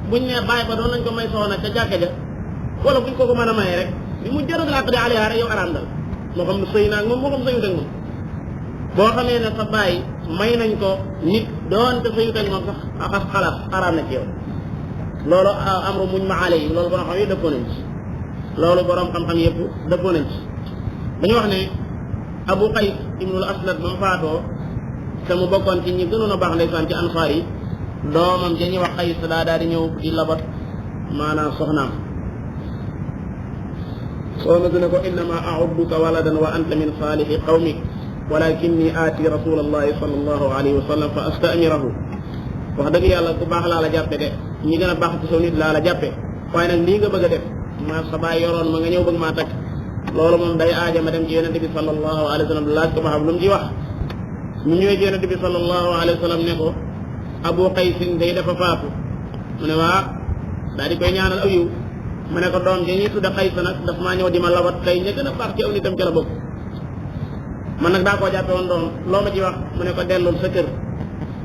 buñ ne bàyyi ba doon nañ ko may soxna ca jàkka ja wala buñ ko mën a maye rek bi mujarradil aqdi alayha rek yow araam dal moo xam ne sëy naag moom moo xam sëyut ak moom boo xamee ne sa bàyyi may nañ ko nit doonte sëyut ak moom sax axas xalaat araam na ci yow loolu amru muñ ma ale yi loolu borom xam yi dëppoo nañ ci loolu borom xam-xam yëpp dëppoo nañ ci dañu wax ne Abu Qays ibnul Aslat ba mu faatoo te mu bokkoon ci ñi gënoon a baax ndeysaan ci ansaar yi doomam ja ñuy wax Qays daa daal di ñëw di labat maanaam soxnaam soxna dina ko innama a'udduka waladan wa anta min saalihi qawmik walakinni aati rasulallahi sallallahu alayhi wa sallam fa astamirahu wax dëgg yàlla ku baax laa la jàppe de ñi gën a baax ci saw nit laa la jàppe waaye nag lii nga bëgg a def ma sa baay yoroon ma nga ñëw bëgg maa takk loolu moom day aaja ma dem ci yonente bi sallallahu alayhi wa sallam laaj ko ba xam lu mu ci wax mu ñëwee ci yonente bi sallallahu alayhi wa sallam ne ko Abu Qaysin day dafa faatu mu ne waa daal di koy ñaanal aw yiw mu ne ko doom ji ñuy tudde Qays nag daf maa ñëw di ma lawat tey ña gën a baax ci aw nitam ca la bokk man nag daa koo jàppe woon doom loo ma ci wax mu ne ko dellul sa kër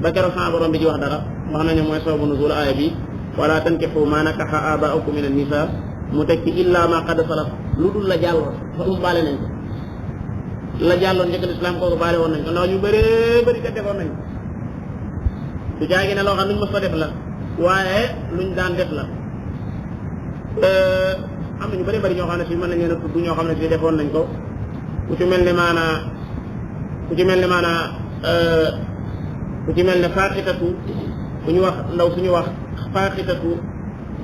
ba keroog sama borom bi ci wax dara wax nañu mooy sababu nuzul aaya bi wala tankihu ma nakaha aba'ukum min an-nisa mu teg ci illa ma qad salaf lu dul la jàlloon fa baale nañ ko la jàlloon njëkk lislaam kooku baale woon nañ ko ndax ñu bëree bëri kat defoon nañ su jaagi ne loo xam luñ mës a def la waaye luñ daan def la am na ñu bëri bëri ñoo xam ne fii mën nañ leen a tudd ñoo xam ne fii defoon nañ ko ku ci mel ne faaxitatu ku ñu wax ndaw suñu wax faaxitatu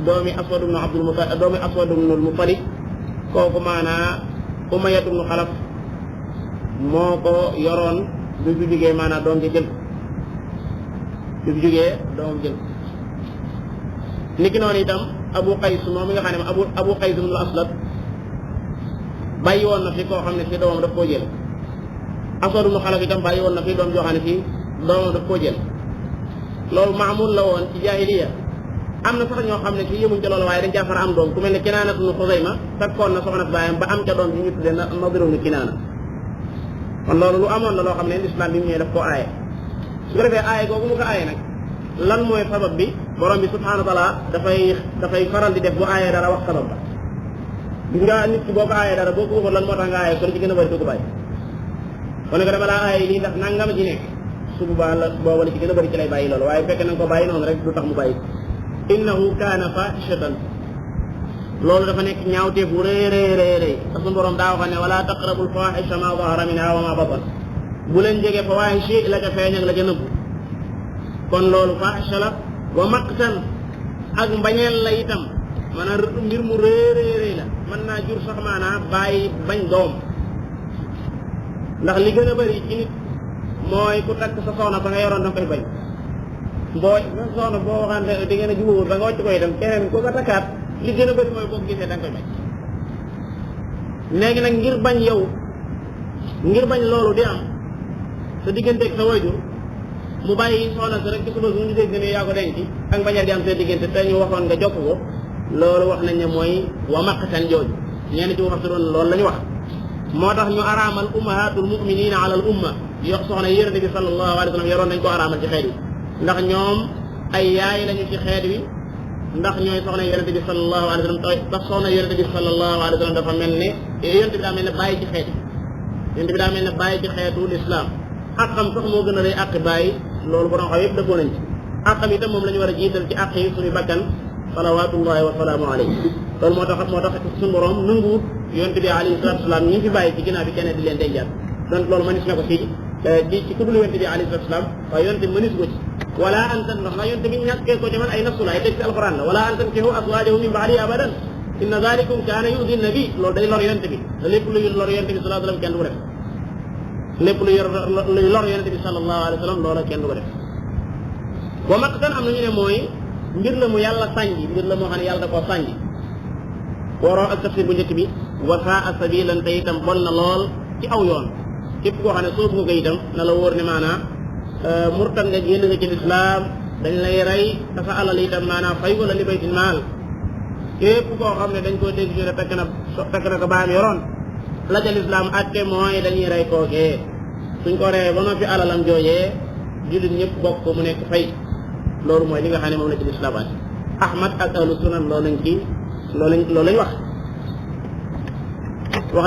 doomi Aswad ibnu Muttalib kooku maanaa Umayyatu ibnu Xalaf moo ko yoroon bi fi jógee maanaa doom ji jël niki noonu itam Abu Qays moom mi nga xam ne Abu Qays ibnu Aslam bàyyi woon na fi koo xam ne si doomam daf koo jël Aswad ibnu Xalaf itam bàyyi woon na fi doom joo xam ne si doomam daf koo jël loolu maamul la woon ci jaahiliya am na sax ñoo xam ne si yëmuñ ca loolu waaye dañ caa far am doom ku mel ne Kinaana ibnu Xuzayma takkoon na soxna baayam ba am ca doom bi ñu tuddee Nadir ibnu Kinaana kon loolu lu amoon la loo xam ne lislaam bi mu ñëwee daf koo aaye su ko defee aaye googu mu ko aaye nag lan mooy sabab bi borom bi subhaanahu wa taala dafay faral di def bu aayee dara wax sabab ba gis nga nit ki boo ko aayee dara boo ko waxoon lan moo tax nga aayee ko li ci gën a bëri du ko bàyyi kon nag dama laa aayee lii ndax nangam ci nekk su boobaa la booba li ci gën a bëri ci lay bàyyi loolu waaye fekk na nga ko bàyyi noonu rek du tax mu bàyyi innahu kaana fahishatan loolu dafa nekk ñaawteef bu rëy te suñu borom daa waxoon ne wala taqrabul fahisha ma zahara minha wa ma batan bu leen jege fawahish la ca feeñ ak la ca nëbbu kon loolu fahisha la wa maqtan ak mbañeel la itam maanaam mbir mu rëy la mën naa jur sax maanaa bàyyi bañ doom ndax li gën a bëri ci nit mooy ku takk sa soxna fa nga yoroon danga koy bañ sa soxna boo waxante di ngeen a jubóowul ba nga wàcc koy dem keneen ku ko takkaat li gën a bëri mooy boo ko gisee danga koy bañ léegi nag ngir bañ loolu di am sa digganteeg sa wayjur mu bàyyi soxna si rek ci suba su ñu dégg ne yaa ko denc ak bañal di am seen diggante te ñu waxoon nga jokk ko loolu wax nañ ne mooy wa maqtan jooju ñenn ci wax si doon loolu la ñu wax moo tax ñu araamal ummahatul muminina ala al umma yox soxna yonent bi sallallahu alayhi wa sallam yoroon nañ ko araamal ci xeet wi ndax ñoom ay yaay lañu ci xeet wi ndax ñooy soxna yonent bi sallallahu alayhi wa sallam tax soxna yonent bi sallallahu alayhi wa sallam dafa mel ne yonent bi daa mel ne bàyyi ci xeet wi yonent bi daa mel ne bàyyi ci xeetu l'islam àqam sax moo gën a rëy àq bàyyi loolu borom xam yëpp dëppoo nañ ci àqam itam moom la ñu war a jiital ci àq yi suñu bakkan salawatullahi wa salaamu alayhi loolu moo tax suñu borom nanguwut yonent bi alayhi salatu wasalaam ñi fi bàyyi ci ginnaaw bi keneen di leen dencaat donc loolu mënis na ko ci ku dul yonent bi alayhi salatu wasalaam waaye yonent bi mënis ko ci wala an tan ndax yonent bi ñàkkee ko ci man ay nafsu la ay teg ci alquran la wala an tankihu azwajahu min ba'di abadan inna dhalikum kaana yu'di nabi loolu day lor yonent bi te lépp luy lor yonent bi sallallahu alayhi wasallam kenn du ko def lépp luy lor yonent bi sallallahu alayhi wasallam loola kenn du ko def wa maqtan am na ñu ne mooy mbir la mu yàlla sànji mbir la moo xam ne yàlla da koo sànji waroo ak tafsir bu njëkk bi wa saa sabilan te itam bon na lool ci aw yoon képp koo xam ne soobu nga ko itam na la wóor ne maanaam murtad nga génn nga ci lislaam dañ lay rey te sa alal itam maanaam fay ko la li baytil maal képp koo xam ne dañ koo dégg ñu ne fekk na ko baam yoroon la ca lislaam atte mooy dañuy rey kookee suñ ko reyee ba noppi alalam joojee jullit ñëpp bokk ko mu nekk fay loolu mooy li nga xam ne moom la ci lislaam atte ahmad ak ahlu sunan loolu lañ wax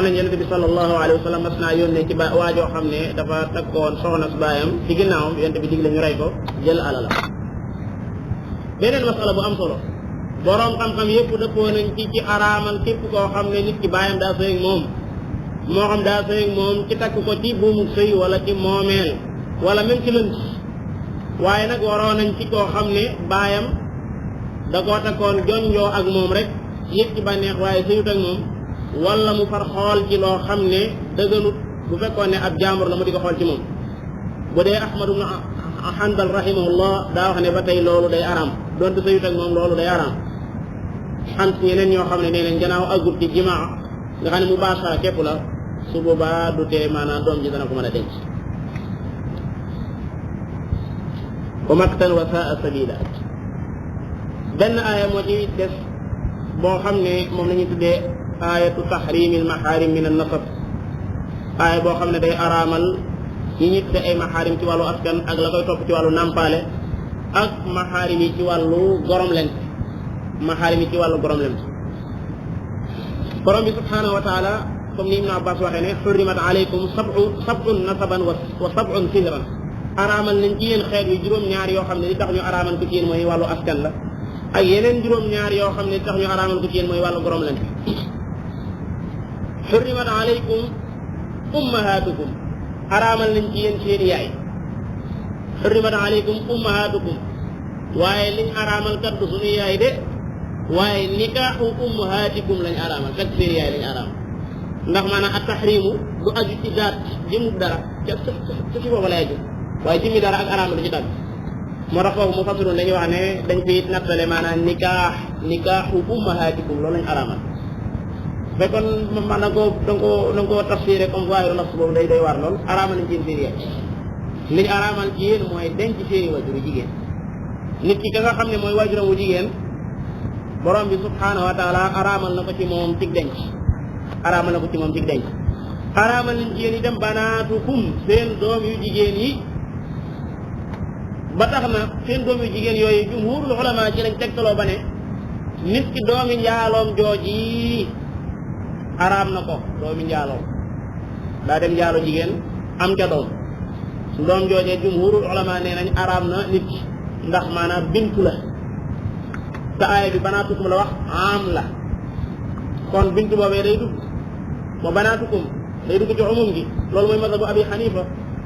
nañ yonent bi sallallahu alayhi wa sallam mas naa yónnee ci waajoo xam ne dafa takkoon soxna su baayam ci ginnaawam yonent bi digle ñu rey ko jël alalam beneen masala bu am solo boroom xam-xam yëpp dëppoo nañ ci araamal képp koo xam ne nit ki baayam daa sëy ak moom moo xam daa sëy ak moom ci takk ko ci buumu sëy wala ci moomeel wala même ci lënt waaye nag waroon nañ ci koo xam ne baayam da koo takkoon jonjoo ak moom rek yëg ci bànneex waaye sëyut ak moom wala mu far xool ci loo xam ne dëgganut bu fekkoon ne ab jaambur la mu di ko xool ci moom. bu dee Ahmad ibn Hanbal rahimahullah daa wax ne ba tey loolu day araam donte sëyut ak moom loolu day araam xam si ñeneen ñoo xam ne nee nañ gannaaw àggul ci jimaa nga xam ne mu baasara képp la su boobaa du tee maanaam doom ji dana ko mën a denc. wa maktan wa saa sabila benn aaya moo ci des boo xam ne moom la ñuy tuddee aayatu tahrimil maxaarim min an nasab aaya boo xam ne day araamal yi ñuy tuddee ay maxaarim ci wàllu askan ak la koy topp ci wàllu nàmpaale ak maxaarim yi ci wàllu gorom lent maxaarim yi ci wàllu gorom lent borom bi subhanahu wa taala comme ni Ibn Abbas waxee ne xurrimat alaykum sab'un nasaban wa sab'un sihran araamal nañ ci yéen xeet yu juróom-ñaar yoo xam ne li tax ñu araamal ko ci yéen mooy wàllu askan la ak yeneen juróom-ñaar yoo xam ne li tax ñu araamal ko ci yéen mooy wàllu gorom lent xurrimat alaykum ummahatukum araamal nañ ci yéen seeni yaay xurrimat alaykum ummahatukum waaye liñ araamal kat du suñu yaay de waaye nikaaxu ummahatikum lañ araamal kat seeni yaay lañ araamal ndax maanaam at tahrimu du aju ci daat jëmub dara ca ci booba lay aju waaye jëmmi dara ak araamal du ci dagg moo tax foofu mu fasiroon dañuy wax ne dañ fi nattale maanaam nikaaxu ummahatikum loolu lañ araamal fekkoon man da nga koo tafsiré comme waaye nafs boobu day waar lool araamal nañ ci yéen seeni yaay liñ araamal ci yéen mooy denc seeni waajuru jigéen nit ki ka nga xam ne mooy waajuram wu jigéen borom bi subhanahu wa taala araamal na ko ci moom cig denc araamal na ko ci moom cig denc araamal nañ ci yéen itam banaatukum seen doom yu jigéen yi ba tax na seen doom yu jigéen yooyu jumhurul ulama ci lañ tegtaloo ba ne nit ki doomi njaaloom jooji araam na ko doomi njaaloom daa dem njaalo jigéen am ca doom doom joojee jumhurul ulama nee nañ araam na nit ki ndax maanaam bintu la te aaya bi banaatukum la wax am la kon bintu boobee day dugg wa banaatukum day dugg ci umum gi loolu mooy mazhabu abi xanifa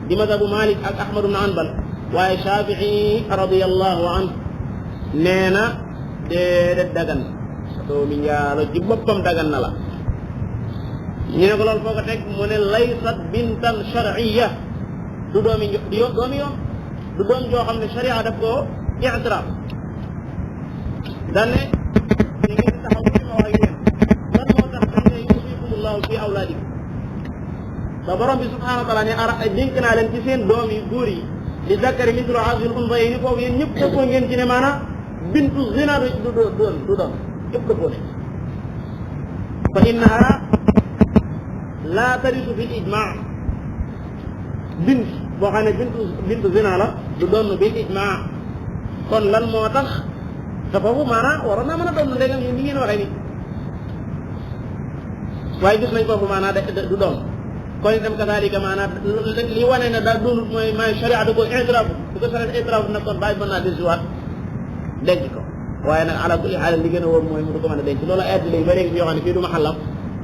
di mazhabu malik ak ahmad ibn hanbal waaye shafii radiyallahu anhu nee na déedéet dagan doomi njaalo ci boppam dagan na la ñu ne ko loolu foo ko teg mu ne laysat bintan shar'iyya du doomi doomi yoon du doom joo xam ne sharia daf koo i'tiraaf daan ne ñu ngi taxaw ci ma wax ak yéen lan moo tax dañ ne yusikumullahu fi awlaadikum ba borom bi subhanahu wa taala ne dénk naa leen ci seen doom yi góor yi li zakari mislu hazil unsayayni foofu yéen ñëpp dëppoo ngeen ci ne maanaam bintu zina du doon ñëpp dëppoo ne fa innaha la tarisu fi ijmaa bint boo xam ne bintu zina la du doon bil ijmaa kon lan moo tax te foofu maanaam waroon naa mën a doon ndegam ni ngeen waxee nii waaye gis nañ foofu maanaam du doon kon itam kasaalika maanaam li wane ne daal doonut mooy sharia da ko i'tiraaf bu ko sharia i'tiraaf nag kon bàyyi mën naa dellusiwaat denc ko waaye nag ala kulli xaal li gën a wóor mooy mu du ko mën a denc loolu ay addi lañ ba léegi fi yoo xam ne fii du ma xalam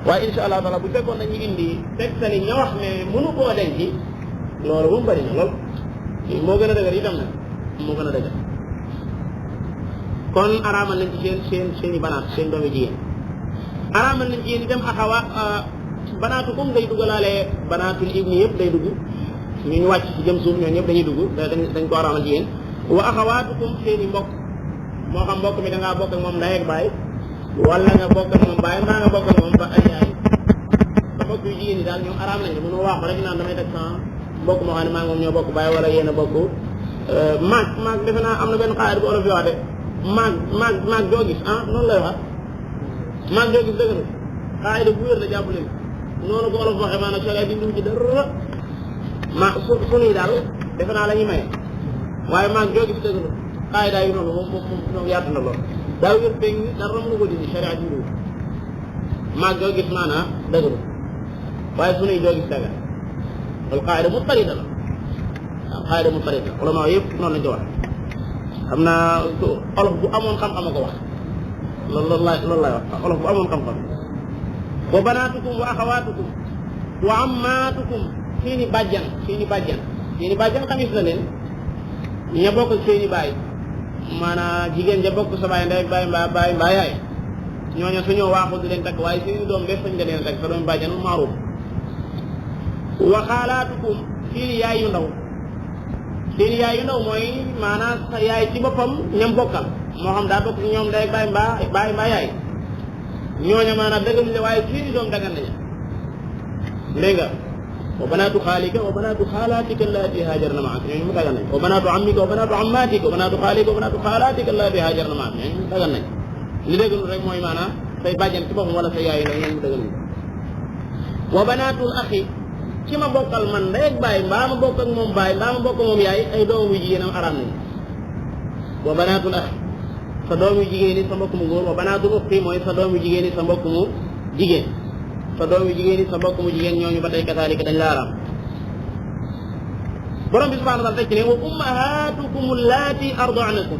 waaye insha allah taala bu fekkoon nañu indi tegtali ña wax ne mënu koo denc loolu bu mu bëri na lool moo gën a dëgër itam nag moo gën a dëgër kon araamal nañ ci seen i banaat seen doomi jigéen araamal nañ ci yéen itam axawa banaatukum day duggalaale banaatul ibni yëpp day dugg ñu wàcc ci jëm suuf ñoo ñëpp dañuy dugg dañ ko araamal ci yéen wa axawaatukum seen i mbokk moo xam mbokk mi da ngaa bokk ak moom ndey ak baay wala nga bokk ak moom baay mbaa nga bokk ak moom ba ay yaay sa mbokk yu jigéen ñi daal ñoom araam nañ mënoo waaxu rek naan damay teg sama mbokk moo xam ne maa ngi moom ñoo bokk baay wala yéen a bokk maag defe naa am na benn xaayat bu olof yi wax de maag joo gis noonu lay wax maag joo gis dëgg na xaayat bu wér la jàpp leen noonu ko olof waxee maanaam sariya di ci dara sunuy daal defe naa la ñuy maye waaye maag joo gis dëgg na xaayat daa yu noonu moom yaatu na lool daa wér péng dara mënu ko dindi sariya di maag joo gis maanaam dëgg na waaye sunuy joo gis dëgg loolu xaayda mu tarida la waaw xaayda mu tarida la ulama yëpp noonu lañ ko wax xam naa olof bu amoon xam-xam a ko wax loolu laay wax olof bu amoon xam-xam wa banaatukum wa axawaatukum wa ammaatukum seeni bàjjan xamis la leen ña bokk ak seeni baay maanaam jigéen ja bokk sa baay ndey ak baay mbaa yaay ñooñu suñoo waaxul di leen takk waaye seeni doom def sañ nga leen takk sa doomi bàjjan maaruuf wa xaalaatukum seen yaay yu ndaw seen yaay yu ndaw mooy maanaam sa yaay ci boppam ñam bokkal moo xam daa bokk ñoom day bàyyi mbaa yaay ñooña maanaam dëggal la waaye seeni doom dagan nañu dégg nga wa banaatu xaalika wa banaatu xaalaatika allaati haajarna maak ñooñu mu dagan nañ wa banaatu ammika wa banaatu ammaatika wa banaatu xaalika wa banaatu xaalaatika allaati haajarna maak ñooñu mu dagan nañ li déggalul rek mooy maanaam say bàjjan ci boppam wala sa yaay la ñooñu mu daganul wa banaatul axi ci ma bokkal man ndey ak baay mbaa ma bokk ak moom baay mbaa ma bokk moom yaay ay doomu jigéenam araam nañu wa banaatul axi sa doomu jigéen yi sa mbokk mu góor wa banaatul uxti mooy sa doomu jigéen yi sa mbokk mu jigéen sa doomu jigéen yi sa mbokk mu jigéen ñooñu ba tey kasaalika dañ la araam borom bi subhanahu wa taala teg ci ne wa ummahatukum allaati arda'nakum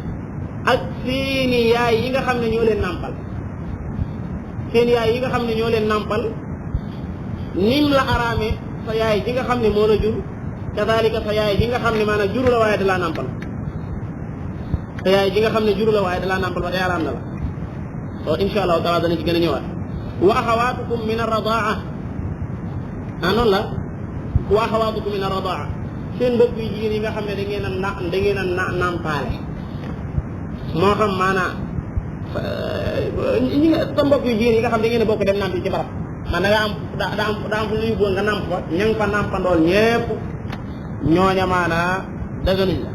ak seeni yaay yi nga xam ne ñoo leen nàmpal seen yaay yi nga xam ne ñoo leen nàmpal nim la araamee sa yaay ji nga xam ne moo la jur kasaalika sa yaay ji nga xam ne maanaam juru la waaye da laa nàmpal sa yaay ji nga xam ne juru la waaye da laa nàmpal ba tey araam na la loolu insha allahu taala dana ci gën a ñëwaat wa axawaatukum min arradaa noonu la wa axawaatukum min arradaa seen mbokk yu jigéen yi nga xam ne da ngeen a nàmpaale moo xam maanaam ñi nga sa mbokk yu jigéen yi nga xam da ngeen a bokk dem nàmpi ci barab man da nga am daa am fu lu yóbbuwoon nga nàmp fa ña nga fa nàmpandool ñépp ñooña maanaa daganuñ la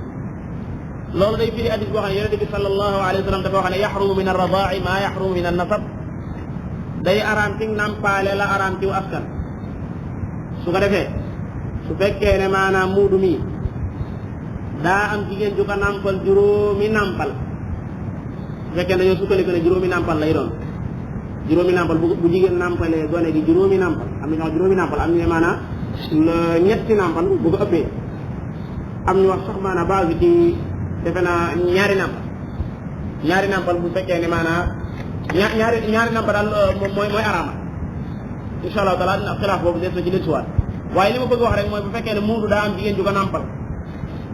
loolu day firi hadis boo xam ne yonente bi sallallahu alayhi wa sallam dafa wax ne yaxrumu min arradaa'i maa yaxrumu min annasab day araam ci nàmpaale la araam ci askan su ko defee su fekkee ne maanaam muudu mi daa am jigéen ju ko nàmpal juróomi nàmpal su fekkee dañoo sukkandiku ne juróomi nàmpal lay doon juróomi nàmpal bu jigéen nàmpalee gone gi juróomi nàmpal am na ñoo xam juróomi nàmpal am ñu ne maanaam ñetti nàmpal bu ko ëppee am ñu wax sax maanaam base ci defe naa ñaari nàmpal bu fekkee ne maanaam ñaari nàmpal daal mooy araama insha allahu taala xilaaf boobu des na ci dellusiwaat waaye li ma bëgg wax rek mooy bu fekkee ne muudu daa am jigéen ju ko nàmpal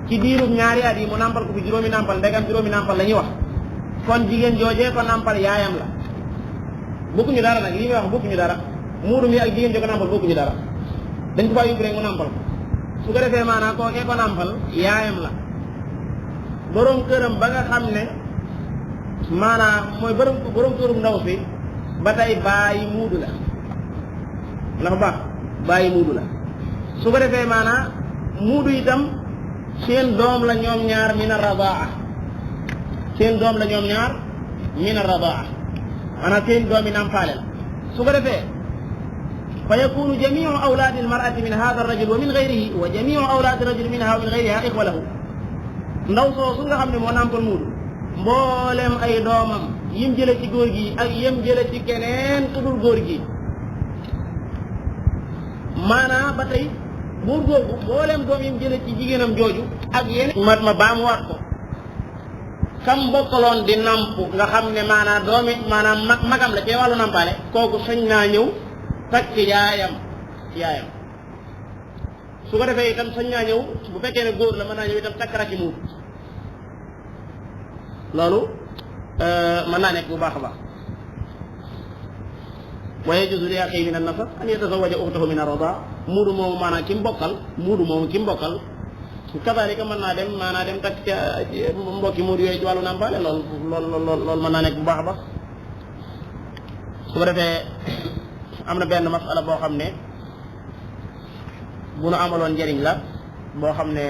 ci diirub ñaari at yi mu nàmpal ko fi juróomi nàmpal ndegam juróomi nàmpal la ñuy wax kon jigéen joojee ko nàmpal yaayam la bokkuñu dara nag li muy wax bokkuñu dara muudu mi ak jigéen jo ko nàmpal bokkuñu dara dañ ko faa yóbbu rek mu nàmpal ko su ko defee maanaam kookee ko nàmpal yaayam la borom këram ba nga xam ne maanaam mooy borom kërum ndaw si ba tey bàyyi muudu la la fa baax bàyyi muudu la su ko defee maanaam muudu itam seen doom la ñoom ñaar min ar-radaa seen doom la ñoom ñaar min ar-radaa maanaam seen doom yi nàmpaale la su ko defee fa yakunu jamiu awlaadi al-mar'ati min hadha ar-rajul wa min ghayrihi wa jamiu awlaadi ar-rajul minha wa min ghayriha ixwa lahu ndaw soosu nga xam ne moo nàmpal muudu mboolem ay doomam yim jële ci góor gi ak yim jële ci keneen ku dul góor gi maanaam ba tey buur googu mboolem doom yim jële ci jigéenam jooju ak yeneen ma baamuwaat ko kam bokkaloon di namp nga xam ne maanaam doomi maanaam magam la ci wàllu nampaale kooku sañ naa ñëw takk yaayam su ko defee itam sañ naa ñëw bu fekkee ne góor la mën naa ñëw itam takk rakki muut loolu mën naa nekk bu baax a baax wa yajuuzu li axi min an-nasab an yatazawaja ukhtahu min ar-radaa muudu moomu maanaam ki mu bokkal kadaalika mën naa dem takk ca mbokki muudu yooyu ci wàllu nàmpaale loolu mën naa nekk bu baax a baax su ko defee am na benn masala boo xam ne bu nu amaloon njëriñ la boo xam ne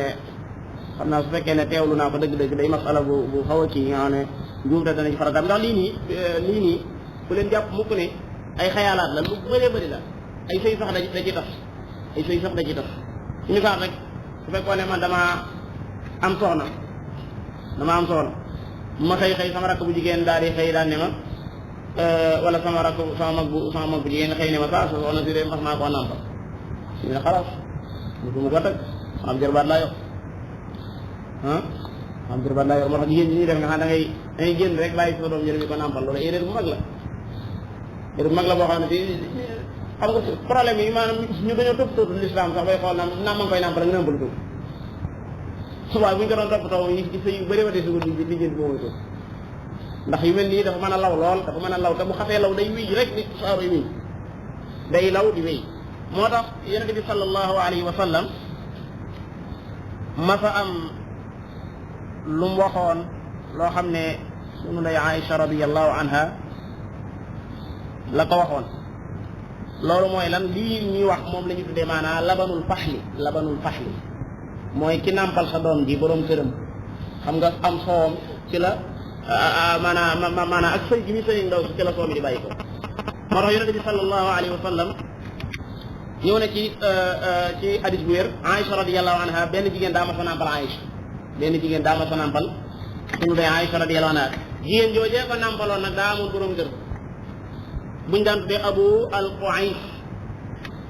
xam naa su fekkee ne teewlu naa ko dëgg-dëgg day masala bu xaw a kii nga xam ne njuumte dana ci farataam ndax lii nii ku leen jàpp mukk ne ay xayaalaat la lu bëree bëri la ay sëy sax da ci tas ay sëy sax da ci tas ci misaal rek su fekkoon ne man dama am soxna ma xëy sama rakk bu jigéen daal di xëy daal ne ma wala sama mag bu jigéen xëy ne ma saa soxna si de mas naa koo nàmpal ñu ne xalaas mu ko teg am jërbaat laa yor am jërbaat laa yor moo tax jigéen ñi ñuy def nga xam da ngay génn rek bàyyi sa doom jërëmi ko nàmpal loolu erreur bu mag la boo xam ne bi xam nga problème yi maanaam ñu dañoo toppatoo l'islam sax bay xool naam ma ngi koy nàmpal ak nàmpalu tuuti waaye bu ñu ko doon toppatoo yi ci sëy yu bëri watee sugur li jënd moomu tuuti ndax yu mel nii dafa mën a law lool dafa mën a law te bu xasee law day wéy rek ni saaro yi day law di wéy moo tax yonent bi sallallahu alayhi wa sallam masa am lu mu waxoon loo xam ne sunu ndey Aïcha radiyallahu anha la ko waxoon. loolu mooy lan lii ñuy wax moom la ñu tuddee maanaam labanul faxli mooy ki nàmpal sa doom ji boroom këram xam nga am soowam ci la maanaam ak sëy gi muy sëy ndaw ci la soow mi di bàyyi ko. moo tax yonent bi sallallahu alayhi wa sallam ñëw na ci hadis bu wér Aïcha radiyallahu anha benn jigéen daa ma sa nàmpal Aïcha sunu day Aïcha radiyallahu anha jigéen joojee ko nàmpaloon nag daa amoon boroom kër buñ daan tuddee Abu al-Qu'ays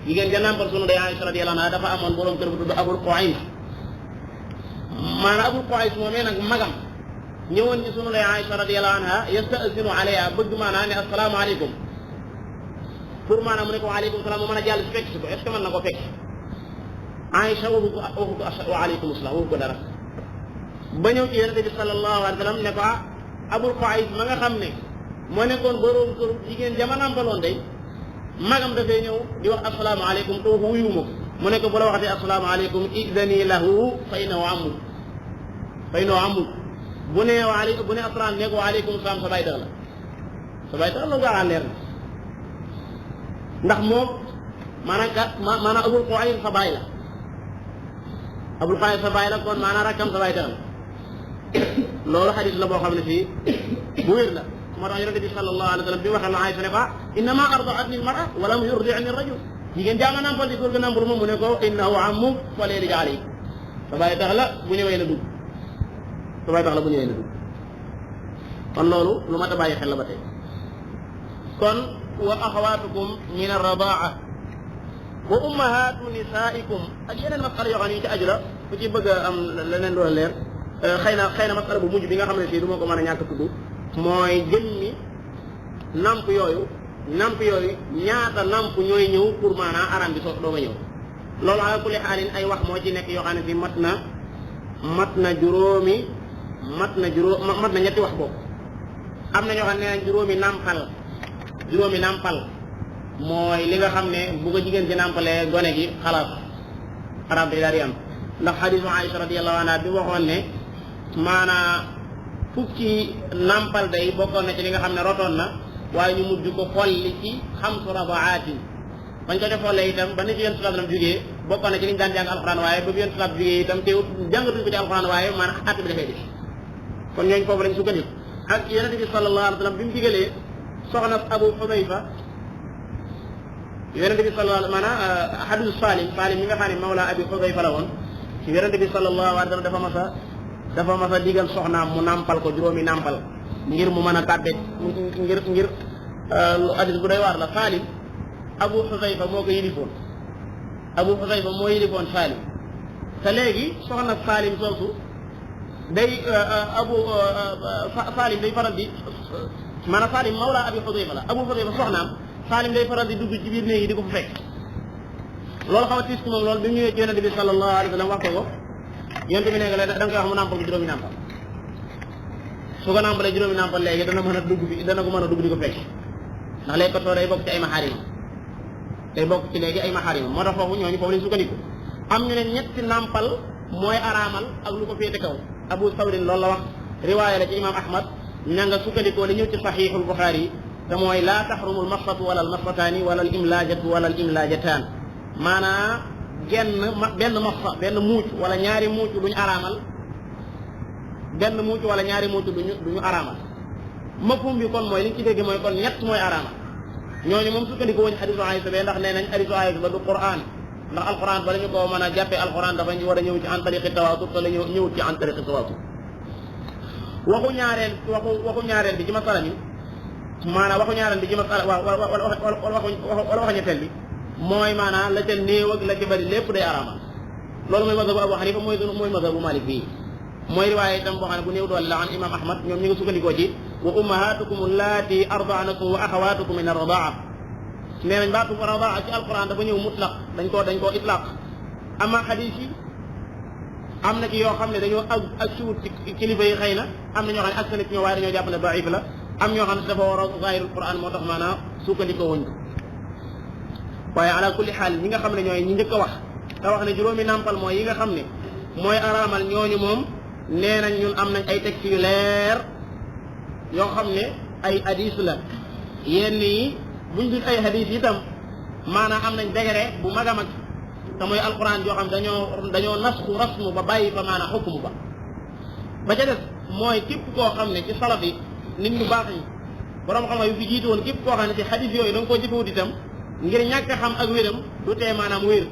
jigéen ja nàmpal sunu day Aïcha radiyallahu anha dafa amoon boroom kër bu tudd Abul Qu'ays maanaam Abul Qu'ays moomee nag magam ñëwoon ci sunu day Aïcha radiyallahu anha yasta'zinu alayha bëgg maanaam ne assalaamu aleykum pour maanaam mu ne ko waaleykum salaam mu mën a jàll si fekk si ko est ce que mën na ko fekk Aïcha waxu ko wa aleykum salaam waxu ko dara ba ñëw ci yonente bi sallallahu alayhi wa sallam ne ko Abul Qu'ays ma nga xam ne moo nekkoon boroom kër jigéen jama nàmpaloon day magam dafay ñëw di wax asalaamaaleykum te waxu wuyuma ko mu ne ko bu la waxatee asalaamaaleykum idani lahu fa innahu amul bu ne asalaam ne ko waaleykum salaam sa bàyyi tax la gaa leer na ndax moom maanaam Abul Qu'ays sa bàyyi la kon maanaam rakkam sa bàyyi tax la loolu xadis la boo xam ne fii bu wér la moo tax yonente bi sallallahu alayhi wa sallam bi waxee la Aïcha ne ko innama ardaatni al-mar'a wa lam yurdi'ni ar-rajul jigéen jaama nampal di góor ga nampal moom mu ne ko innahu ammu falyalij alayhi sa bàyyi tax la bu ñëwee na dugg kon loolu lu mat a bàyyi xel la ba tey kon wa axawaatukum min ar-radaa wa ummahaatu nisaikum ak yeneen masala yoo xam ne yi ci aju la ku ci bëgg a am leneen loola leer xëy na masala bu mujj bi nga xam ne fii du ma ko mën a ñàkk tudd mooy jëmmi namp yooyu ñaata namp ñooy ñëw pour maanaam aram bi soo doog a ñëw loolu ala kulli xaalin ay wax moo ci nekk yoo xam ne fii mat na ñetti wax boobu am na ñoo xam ne nee nañ juróomi nampal mooy li nga xam ne bu ko jigéen ci nampalee gone gi xalaat aram bi daal di am ndax xadiisu Aïcha radiyallahu anha bi waxoon ne maanaa fukki nampal day bokkoon na ci li nga xam ne rotoon na waaye ñu mujj ko xolli ci xamsu rabaatin bañ ko def xollee itam ba ni ci yonent sallam jógee bokkoon na ci li ñu daan jàng alxuraan waaye ba bi yonent sallam jógee itam teewut jàngatuñ ko ci alxuraan waaye maanaam àtt bi dafay def kon ñooñu foofu lañ sukkandiku ak yonent bi sallallahu alayhi wa sallam bi mu digalee soxna Abu Xudayfa yonent bi sallallahu maanaam hadisu Salim mi nga xam ne mawla Abi Xudayfa la woon yonent bi sallallahu alayhi wa sallam dafa masa digal soxnaam mu nàmpal ko juróomi nàmpal ngir mu mën a tàbbe ngir lu hadis bu doy waar la Salim Abu Xudayfa moo ko yilifoon Salim te léegi soxna Salim soosu day Salim day faral di maanaam Salim mawla Abi Xudayfa la Abu Xudayfa soxnaam Salim day faral di dugg ci biir néeg yi di ko fa fekk loolu xaw a tiis ci moom loolu bi mu ñëwee ci yonente bi sallallahu alayhi wa sallam wax ko yonente bi ne nga da nga koy wax mu nàmpal ko juróomi nàmpal su ko nàmpalee juróomi nàmpal léegi dana ko mën a dugg di ko fekk ndax léegi ko too day bokk ci ay maxaarimam moo tax foofu ñooñu foofu lañ sukkandiku am ñu ne ñetti nàmpal mooy araamal ak lu ko féete kaw Abu Sawrin loolu la wax riwaaya la ci imam Ahmad ña nga sukkandikoo li ñëw ci saxiixul Buxaari yi te mooy laa taxrumu almasfatu wala almasfataani wala alimlaajatu wala alimlaajataan maanaa benn masfa benn muuc wala ñaari muuc duñu araamal duñu araamal mafhum bi kon mooy li ñu ci dégg mooy kon ñett mooy araamal ñooñu moom sukkandiku woñ hadiisu Aysa be ndax nee nañ hadiisu Aysa ba du Qur'an ndax alquran ba la ñu ko mën a jàppee alquran dafa war a ñëw ci an tariqi tawaatur te la ñëwut ci an tariqi tawaatur waxu ñaareel bi ci masala mi maanaam waxu ñaareel bi ci masala wala waxu ñetteel bi mooy maanaam la ca néew ak la ca bari lépp day araamal loolu mooy mazhabu Abu Hanifa mooy mazhabu Malik bii mooy riwaaya itam boo xam ne bu néew doole la an imam Ahmad ñoom ñu ngi sukkandikoo ci wa ummahatukum allati arda'nakum wa axawatukum min ar-radaa nee nañ baatu radaa ci alquran dafa ñëw mutlaq dañ koo itlaq ama xadiis yi am na ci yoo xam ne dañoo ak siwut ci kilifa yi xëy na am na ñoo xam ne ak ci ñoo waaye dañoo jàpp ne daif la am ñoo xam ne dafa war a zahirul quran moo tax maanaam sukkandikoo wuñ ko waaye ala kulli xaal ñi nga xam ne ñooy ñi njëkk a wax te wax ne juróomi nàmpal mooy yi nga xam ne mooy araamal ñooñu moom nee nañ ñun am nañ ay textes yu leer yoo xam ne ay hadis la yenn yi buñ dul ay hadis itam maanaam am nañ degré bu mag a mag te mooy alquran yoo xam dañoo nasxu rasmu ba bàyyi fa maanaam xukmu ba ca des mooy képp koo xam ne ci salaf yi nit ñu baax ñi borom xam-xam yu fi jiitu woon képp koo xam ne ci hadis yooyu da nga koo jëfewut itam ngir ñàkk xam ak wéram du tee maanaam wér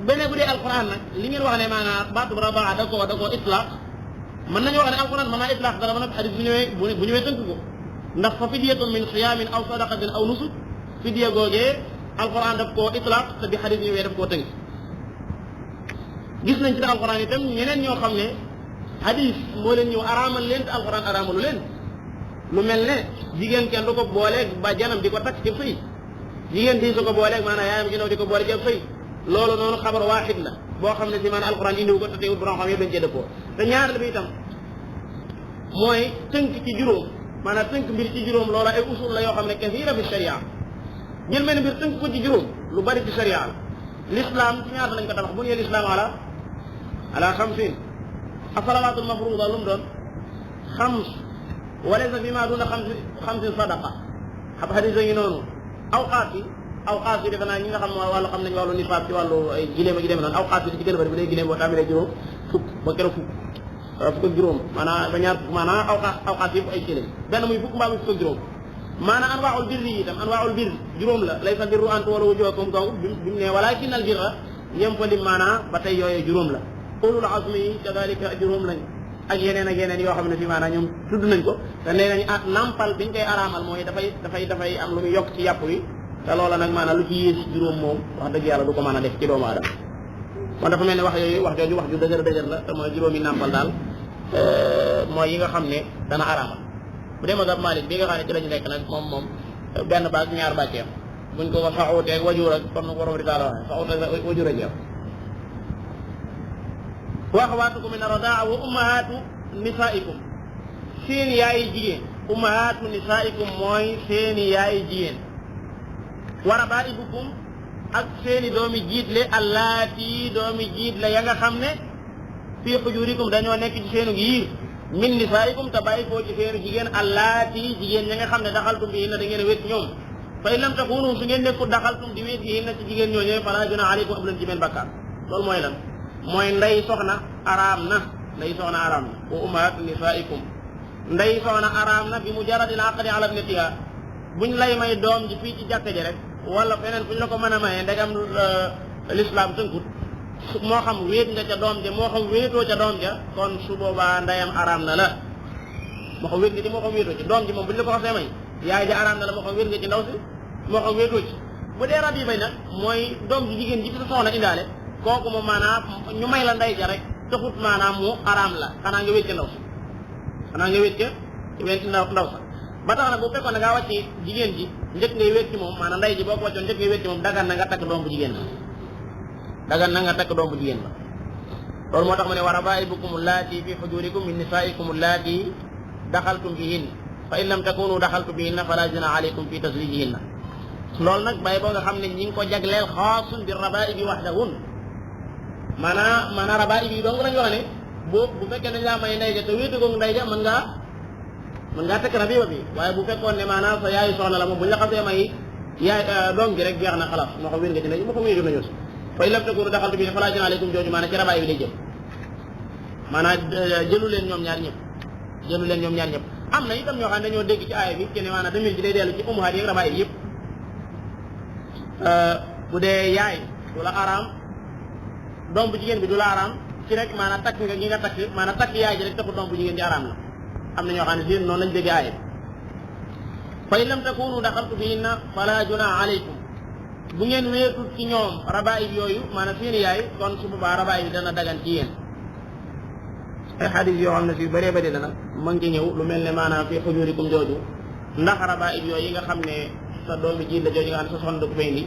beneen bu dee alquran nag li ngeen wax ne maanaam baatu rabaa da koo itlaq mën nañu wax ne alquran mën naa itlaq dara ba nag hadis bu ñëwee tënk ko ndax fa fidyatun min siyaamin aw sadaqatin aw nusuk fidya googee alquran daf koo itlaq te bi hadis ñëwee daf koo tënk gis nañ ci da alquran itam ñeneen ñoo xam ne hadis moo leen ñëw araamal leen te alquran araamalu leen lu mel ne jigéen kenn du ko booleeg ba janam di ko takk ci sëy jigéen di su ko booleeg maanaam yaayam gi ñëw di ko boole ci sëy loolu noonu xabar waaxid la boo xam ne si maanaam alquran indiwu ko te teewul borom xam yëpp dañ cee dëppoo te ñaareel bi itam mooy tënk ci juróom maanaam tënk mbir ci juróom loola ay usul la yoo xam ne kasiira fi sharia jël mel mbir tënk ko ci juróom lu bari ci sharia la l'islam ci ñaata lañ ko tabax bu ñu l'islam ala xamsin asalawatul mafruda lu mu doon xams walaysa fi ma duna xamsin sadaqa xam hadis yi noonu awqaat yi defe naa ñi nga xam wàllu xam nañ wàllu nisaab ci wàllu ay giléem ak demee noonu awqaat yi ci gën a bëri bu dee giléem boo tàmbalee juróom fukk ba keroog fukk ak juróom maanaam ba ñaar fukk maanaam awqaat yëpp ay giléem benn muy fukk mbaa muy fukk ak juróom maanaam anwaa'ul birri yi itam anwaa'ul birri juróom la laysa birru an tuwallu wujuhakum kaw bi mu ne walaakinna al birra yem fa lim maanaam ba tey yooyee juróom la ulul azmi yi kadalika juróom lañ ak yeneen yoo xam ne fi maanaam ñoom tudd nañ ko te nee nañ nampal biñ koy araamal mooy dafay am lu muy yokk ci yàpp wi te loola nag maanaam lu ci yées juróom moom wax dëgg yàlla du ko mën a def ci doomu aadama kon dafa mel ne wax jooju wax ju dëgër la te mooy juróomi nampal daal mooy yi nga xam ne dana araamal bu dee mazhab Maalik bi nga xam ne ci lañu nekk nag moom benn baag ñaar bàcceem buñ ko ko faxuuteeg wajur ak comme borom risaala waxe faxuuteeg wajur a jeex wa axawaatukum min ar-radaa wa ummahaatu nisaikum seen yaayi jigéen ummahaatu nisaikum mooy seeni yaayi jigéen wa rabaibukum ak seeni doomi jiitle allaati doomi jiitle ya nga xam ne fii xujurikum dañoo nekk ci seenu yiir min nisaikum te bàyyi koo ci seenu jigéen allaati jigéen ya nga xam ne daxaltum bi hinna da ngeen a wét ñoom fa in lam takunu su ngeen nekkul daxaltum di wét bi hinna ci jigéen ñooñee fala junaha alaykum ab leen ci benn bakkaar loolu mooy lan mooy ndey soxna araam na wa ummahaatu nisaikum ndey soxna araam na bi mujarradil aqdi ala ibnatiha buñ lay may doom ji fii ci jàkka ji rek wala feneen fuñ la ko mën a mayee ndegam l'islam tënkut moo xam wéet nga ca doom ja moo xam wéetoo ca doom ja kon su boobaa ndeyam araam na la moo xam wéet nga ci moo xam wéetoo ci doom ji moom buñ la ko xasee may yaay ja araam na la moo xam wéet nga ci ndaw si moo xam wéetoo ci bu dee rab yi bay nag mooy doom ji jigéen ji fi sa soxna indaale kooku moom maanaam ñu may la ndey ja rek taxut maanaam mu araam la xanaa nga wéet ca ndaw sa ba tax nag bu fekkoon ne ngaa wàcce jigéen ji njëkk ngay wéet ci moom maanaam ndey ji boo ko wàccoon njëkk ngay wéet ci moom dagan na nga takk doom bu jigéen ba loolu moo tax mu ne wa rabaibukum allaati fi xujurikum min nisaikum allaati daxaltum bihin fa in lam takunu daxaltum bihinna fala junaha alaykum fi taswijihinna loolu nag bàyyi boo nga xam ne ñi ngi ko jagleel xaasun bi rabaibi wahdahun maanaam rabaib yi dong lañ wax ne bu fekkee dañ laa may ndey ja te wéetu goog ndey ja mën ngaa takk rabiba bi waaye bu fekkoon ne maanaam sa yaayu soxna la moom buñ la xasee may yaay doom gi rek jeex na xalaat moo xam wér nga ci ndey moo xam wéetu nañu fa in lam takunu daxaltu bi falaa junaha alaykum jooju maanaam ci rabaib bi lay jëm maanaam jëlu leen ñoom ñaar ñëpp am na itam ñoo xam ne dañoo dégg ci aaya bi ci ne maanaam damir ji day dellu ci ummahaat yi ak rabaib yëpp bu dee yaay du la araam doom bu jigéen bi du la araam ci rek maanaam takk nga gi nga takk maanaam takk yaay ji rek taxul doom bu jigéen ji araam la am na ñoo xam ne si noonu lañ déggee aaya bi fa in lam takunu daxaltu bihinna fala junaha alaykum bu ngeen wéetut ci ñoom rabaib yooyu maanaam seeni yaay kon su boobaa rabaib bi dana dagan ci yéen ay xadis yoo xam ne si bëree bëri la nag ma ngi ci ñëw lu mel ne maanaam fi xujurikum jooju ndax rabaib yooyu yi nga xam ne sa doomi jiit la jooju nga xam ne sa soxna da ko fay indi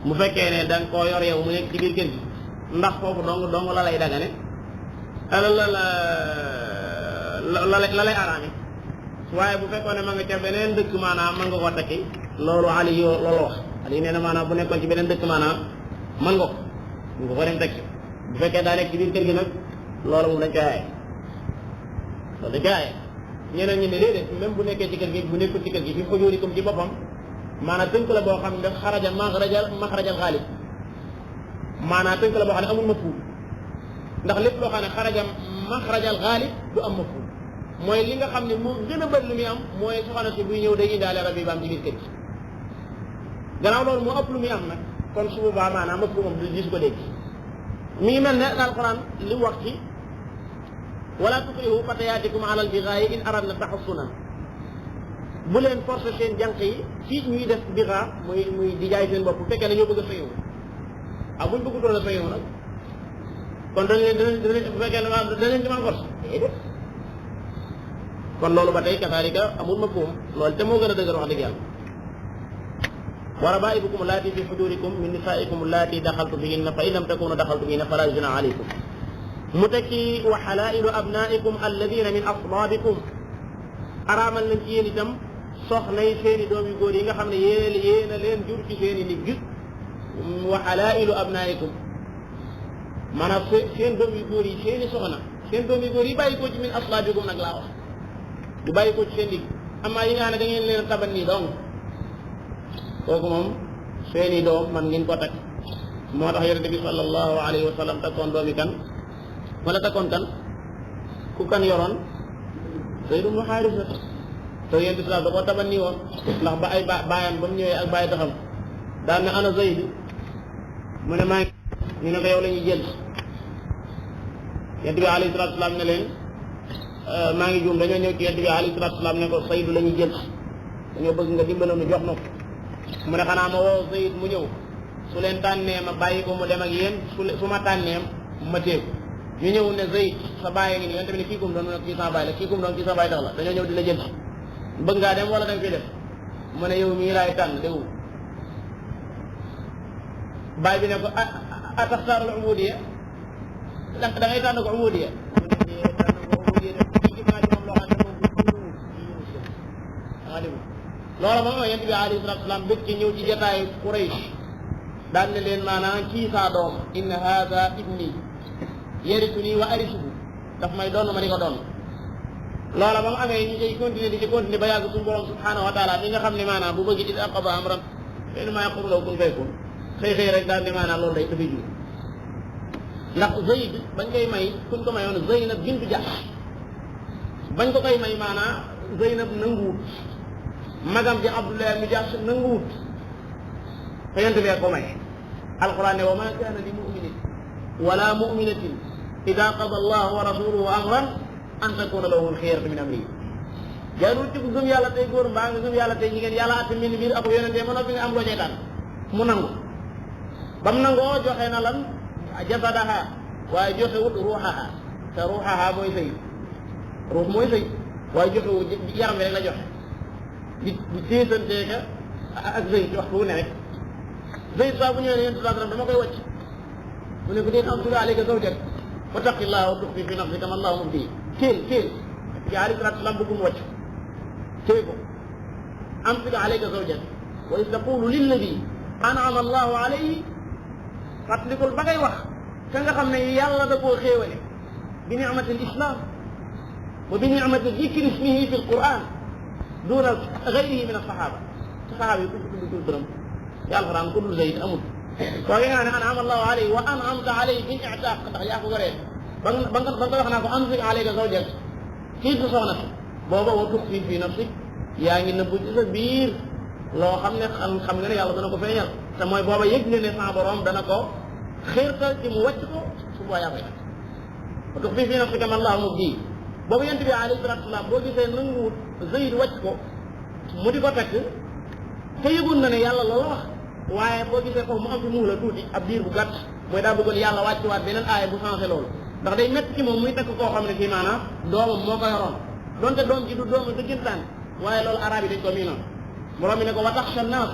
mu fekkee ne da nga koo yor yow mu nekk ci biir kër gi ndax foofu dong la lay dagane la lay araame waaye bu fekkoon ne ma nga ca beneen dëkk maanaam mën nga koo takki loolu Ali loolu wax Ali nee na maanaam bu nekkoon ci beneen dëkk maanaam mën nga ko dem takki bu fekkee daa nekk ci biir kër gi nag loolu moom dañ koy aaye loolu dañ koy aaye ñeneen ñi ne déedéet même bu nekkee ci kër gi bu nekkul ci kër gi fi xujurikum ci boppam maanaam tënk la boo xam ne xaraja maxrajal xaalib maanaam tënk la boo xam ne amul mafhum ndax lépp loo xam ne xaraja maxrajal xaalib du am mafhum mooy li nga xam ne moo gën a bëri lu muy am mooy soxna si buy ñëw day indaale rab yi ba am ci biir kër gi gannaaw loolu moo ëpp lu muy am nag kon su boobaa maanaam mafhumam du gis ko dégg mi ngi mel ne alquran li wax ci wala tukrihu fatayaatikum ala albigaayi in aradna taxassunan bu leen forcer seen jànq yi ci ñuy def bigaa muy di jaay seen bopp bu fekkee ne ñoo bëgg a fayewu buñ bëggutoon a fayewu nag kon dañ leen bu fekkee ne dañ leen ci mën force kon loolu ba tey kasaalika amul mafhum loolu te moo gën a dëgër wax dëgg yàlla wa rabaa'ibukum allaati fi hujurikum min nisaa'ikum allaati daxaltu bihinna fa in lam takunu daxaltu bihinna falaa junaaha alaykum mu tekki wa halaa'ilu abnaa'ikum alladina min aslaabikum araamal nañ ci yéen itam soxnay seeni doom yu góor yi nga xam ne yéen a leen jur ci seeni ndigg wa halaa'ilu abnaa'ikum maanaam seen doom yu góor yi seeni soxna seen doom yu góor yi bàyyi ko ci min aslaabikum nag laa wax du bàyyi ko ci seen ndigg amaa yi nga xam ne da ngeen leen taban nii donc kooku moom seeni doom man ngeen ko takk moo tax yonente bi sallallahu alayhi wa sallam takkoon doomi kan wala takkoon kan ku kan yoroon Zayd ibn Haarisa te yonente bi da koo taban nii woon ndax ba ay baayam ba mu ñëwee ak bàyyi taxam daan ne ana Zayd mu ne maa ngi ñu ne ko yow la ñuy jël yonente bi alayhi salaatu salaam ne leen maa ngi juum dañoo ñëw ci yonente bi alayhi salaatu salaam ne ko Zayd la ñuy jël dañoo bëgg nga dimbaloon jox na ko mu ne xanaa ma woo Zayd mu ñëw su leen tànnee ma bàyyi ko mu dem ak yéen su ma tànnee ma téeku ñu ñëw ne Zayd sa bàyyi ngi nii yonente bi ne kii kum doon mu ne kii sama bàyyi la kii kum doon kii sama bàyyi tax la dañoo ñëw di la jël bëgg ngaa dem wala da nga koy def mu ne yow mii laay tànn déwul bàyyi bi ne ko ataxtaarul ubudiya da ngay tànn ko ubudiya mu ne tànn ko ubudiya def ci gis naa ci moom loo xam ne moom danga déglu loolu moom yonent bi alayhi salaatu salaam bëgg ci ñëw ci jotaayu Quraysh daan ne leen maanaam kii saa doom inna haada ibni yarituni wa arisuhu daf may doon ma di ko doon loola ba mu amee ñu ciy continuer di ci continuer ba yàgg suñu borom subhanahu wa taala mi nga xam ne maanaam bu bëgg it aqaba amran fenn maa yaqulu law kun fayakun xëy rek daal ne maanaam loolu day dafay jur ndax Zayd bañ koy may kuñ ko mayoon Zaynab bintu Jahsh bañ ko koy may maanaam Zaynab nanguwut magam ji Abdullah mi Jahsh nanguwut te yonent bee ko may alquran ne wa ma kaana li muminin wala muminatin ida qada allahu wa rasuluhu amran an takuna lahum xiyaratu min amrihi jaarul ci ku gëm yàlla tey góor mbaa nga gëm yàlla tey jigéen yàlla atte min biir ak yonente ma noppi nga am loo cay daan mu nangu ba mu nangoo joxe na lan jasadaha waaye joxewut ruuxaha te ruuxaha mooy sëy ruux mooy sëy waaye joxewu yaram bi rek la joxe di téesanteeka ak sëy ci waxtu wu ne rek sëy saa bu ñëwee ne yéen sallallahu alayhi wasallam dama koy wàcc mu ne ko déet am tuga alayka zawjak wa taqillaha wa tuxfi fi nafsika ma allahu mubdihi téel bi alayhi salatu wasalam bëggum wàcc téye ko am tuga alayka zawjak wa is taqulu lilladi an'ama allahu alayhi fàttalikul ba ngay wax ka nga xam ne yàlla da koo xéewale bi nicmati l islam wa bi nicmati dikri ismihi fi l quran duna gayrihi min alsahaba sahaaba yi ku ci tudd turam ci alquran ku dul Zayd amul koo nga ne an'ama allahu alayhi wa an'amta alayhi bil i'taq ndax yaa ko goree ba nga wax naa ko amsik alayka zawjak kii sa soxna si booba wa tuxfi fi nafsik yaa ngi nëbbu ci sa biir loo xam ne xam nga ne yàlla dana ko feeñal te mooy booba yëg nga ne sa borom dana ko xiirtal ci mu wàcc ko su boobaa yaa koy nag wa tuxfi fi nafsika ma allahu mubdihi boobu yonent bi alayhi salaatu salaam boo gisee nanguwut Zayd wàcc ko mu di ko takk te yëgoon na ne yàlla loolu wax waaye boo gisee foofu mu am fi muula tuuti ab biir bu gàtt mooy daa bëggoon yàlla wàccuwaat beneen aaya bu changé loolu ndax day métti ci moom muy takk koo xam ne fii maanaam doomam moo ko yoroon donte doom ji du doomu dëggantaan waaye loolu arab yi dañ ko miinoon borom mi ne ko wa taxsha naas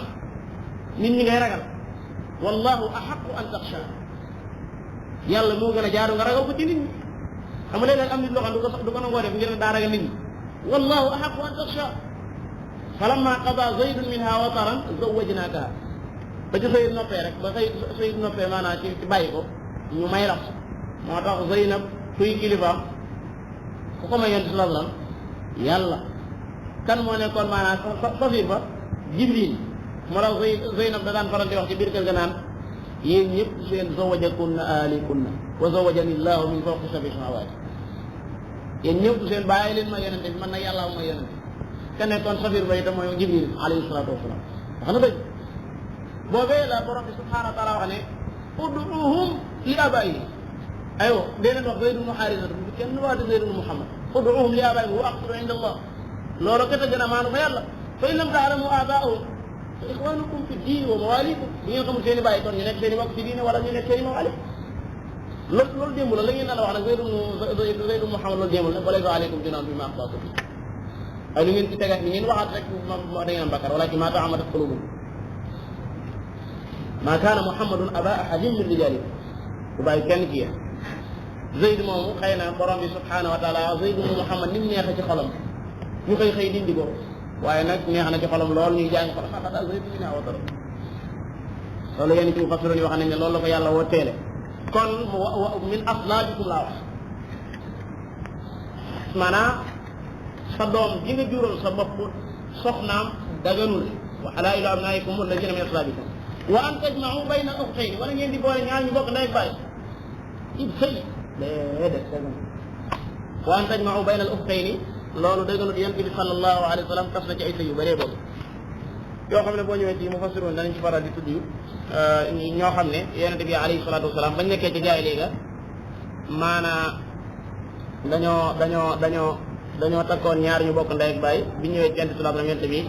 nit ñi ngay ragal wallahu ahaqu an taxsha yàlla moo gën a jaaru nga ragal ko ci nit ñi xam nga léeg-léeg am nit loo xam du ko nangoo def ngir daa ragal nit ñi wallahu ahaqu an taxsha falamma qada zaydun minha wataran zawwajnaakaha ba ci Zayd noppee rek ba Zayd noppee maanaam ci bàyyi ko ñu may la moo tax Zaynab kuy kilifaam ku ko may yonent sallallahu alayhi wasallam yàlla kan moo nekkoon maanaam safir ba Jibril moo tax Zaynab da daan faral di wax ci biir kër ga naan yéen ñëpp seen zawajakunna alikunna wa zawajani llahu min fawqi sab'i samawati yéen ñëpp seen bàyyi leen ma yonente bi man nag yàlla ma yonente ka nekkoon safir ba itam mooy Jibril alayhi salatu wasalaam wax na dëgg boobee la borom bi subhanahu wa taala wax ne ud'uhum li abayi aywa dee leen wax Zayd ibn Haarisa kenn waate Zayd ibn Muhammad ud'uhum li abayi wa aqsitu inda allah loolu kat a gën a maanu fa yàlla fa in lam ta'lamu abaahum fa ixwanukum fi diin wa mawalikum bu ngeen xamul seen i bàyyi kon ñu nekk seen i mbokk ci diine wala ñu nekk seen i mawali loolu démb la ngeen daan wax nag Zayd ibn Muhammad loolu démb la walaysa aleykum junahun bimaa axta'tum bihi ay lu ngeen ci tegaat ni ngeen waxaat rek da ngeen am bakkar walakin maa ta'ammadat qulubukum maa kaana Muhammadun abaa ahadin min rijaalikum bu bàyyi kenn ci yéen Zayd moomu xëy na borom bi subhanahu wa taala Zayd ibn Muhammad ni mu neexee ci xolam ñu xëy dindi ko waaye nag neex na ci xolam lool ñuy jàng xolam xanaa daal Zayd ibn Awdara loolu yéen ci mu fasiroon yi wax nañ ne loolu la ko yàlla woo teele kon min aslaabikum laa wax maanaam sa doom ji nga jural sa bopp soxnaam daganul wa halaa'ilu abnaa'ikum allaziina min aslaabikum wa an tajma'u bayna ukhtayni wala ngeen di boole ñaar ñu bokk ndey ak baay ci sëy déedéet wa an tajma'u bayna al-ukhtayni loolu dëgganut yonent bi sallallahu alayhi wa sallam tas na ci ay sëy yu bëree boobu yoo xam ne boo ñëwee ci mufassiroon danañ ci faral di tudd ñoo xam ne yonent bi alayhi salaatu wasalaam bañ nekkee ci jaahiliya maanaa dañoo takkoon ñaar ñu bokk ndey ak baay bi ñëwee ci yonent salaam yonent bi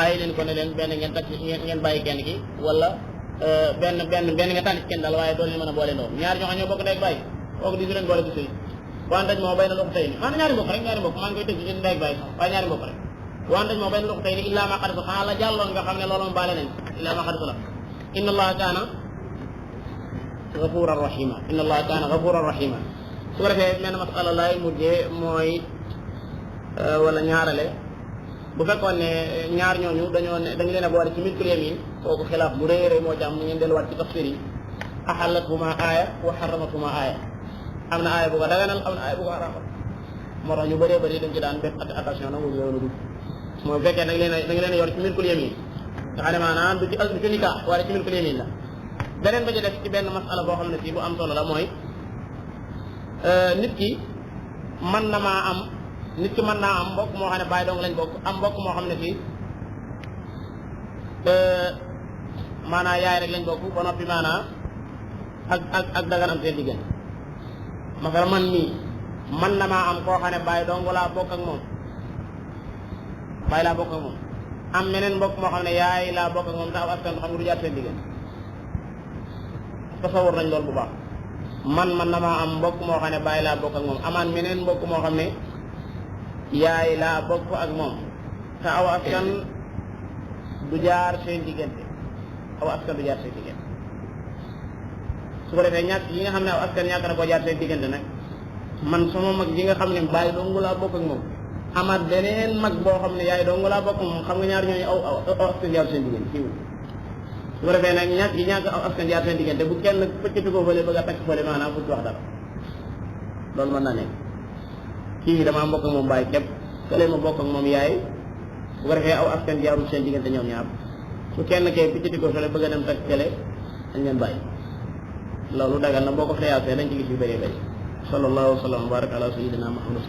ay leen ko ne leen benn ngeen takk ngeen bàyyi kenn ki wala benn nga tànn ci kenn daal waaye doon leen mën a boole ndoom ñaar ñoo xam ñoo bokk ndey ak baay kooku di su leen boole bu sëy wantaj moo bay na loxo tey ni maanaam ñaari mbokk rek maa ngi koy tëgg ci ndey ak baay sax waaye ñaari mbokk rek wantaj moo bay na loxo tey ni illaa ma xad sa xanaa la jàlloon nga xam ne loolu moom baale nañ illaa ma xad sa la inna allaha kaana gafuran rahima inna allaha kaana gafuran rahima su ko defee menn masala laay mujjee mooy wala ñaarale bu fekkoon ne ñaar ñooñu dañu leen a boole ci milkul yamin kooku xilaaf bu rëy rëy moo ci am mu ngeen delluwaat ci tafsir yi ahallathuma aaya wa harramathuma aaya am na aaya bu ko daganal am na aaya bu ko araamal moo tax ñu bëree bëri dañ ci daan def attention nangu yoonu dugg mooy bu fekkee da nga leen a yor ci milkul yamin nga xam ne maanaam du ci nikah wala ci milkul yamin la beneen ba ci def ci benn masala boo xam ne fii bu am solo la mooy nit ki mën naa am mbokk moo xam ne bàyyi dong lañ bokk am mbokk moo xam ne fii maanaa yaay rek lañ bokk ba noppi maanaa ak dagan am seen diggante masala man mii man na maa am koo xam ne bàyyi dong laa bokk ak moom bàyyi laa bokk ak moom am meneen mbokk moo xam ne yaay laa bokk ak moom te aw askan xam nga du jaar seen diggante tasawur nañ loolu bu baax man na maa am mbokk moo xam ne bàyyi laa bokk ak moom amaan meneen mbokk moo xam ne yaay laa bokk ak moom te aw askan du jaar seen diggante su ko defee ñàkk yi nga xam ne aw askan ñàkk na koo jaar seen diggante nag man sama mag yi nga xam ne bàyyi dong laa bokk ak moom amaat beneen mag boo xam ne yaay dong laa bokk ak moom xam nga ñaar ñooñu aw askan jaar seen diggante kii su ko defee nag ñàkk aw askan jaar seen diggante bu kenn pëccati ko fële bëgg a takk fële maanaam fu ci wax dara loolu mën naa nekk kii damaa bokk ak moom bàyyi képp kële ma bokk ak moom yaay bu ko defee aw askan jaarul seen diggante ñoom ñaar su kenn kay piccati ko fële bëgg a dem takk kële dañ leen bàyyi loolu dagal na boo ko xiyaasee dañ ci gis yu bëree bëri sallallahu wa sallam wa baraka ala sayyidina Muhammad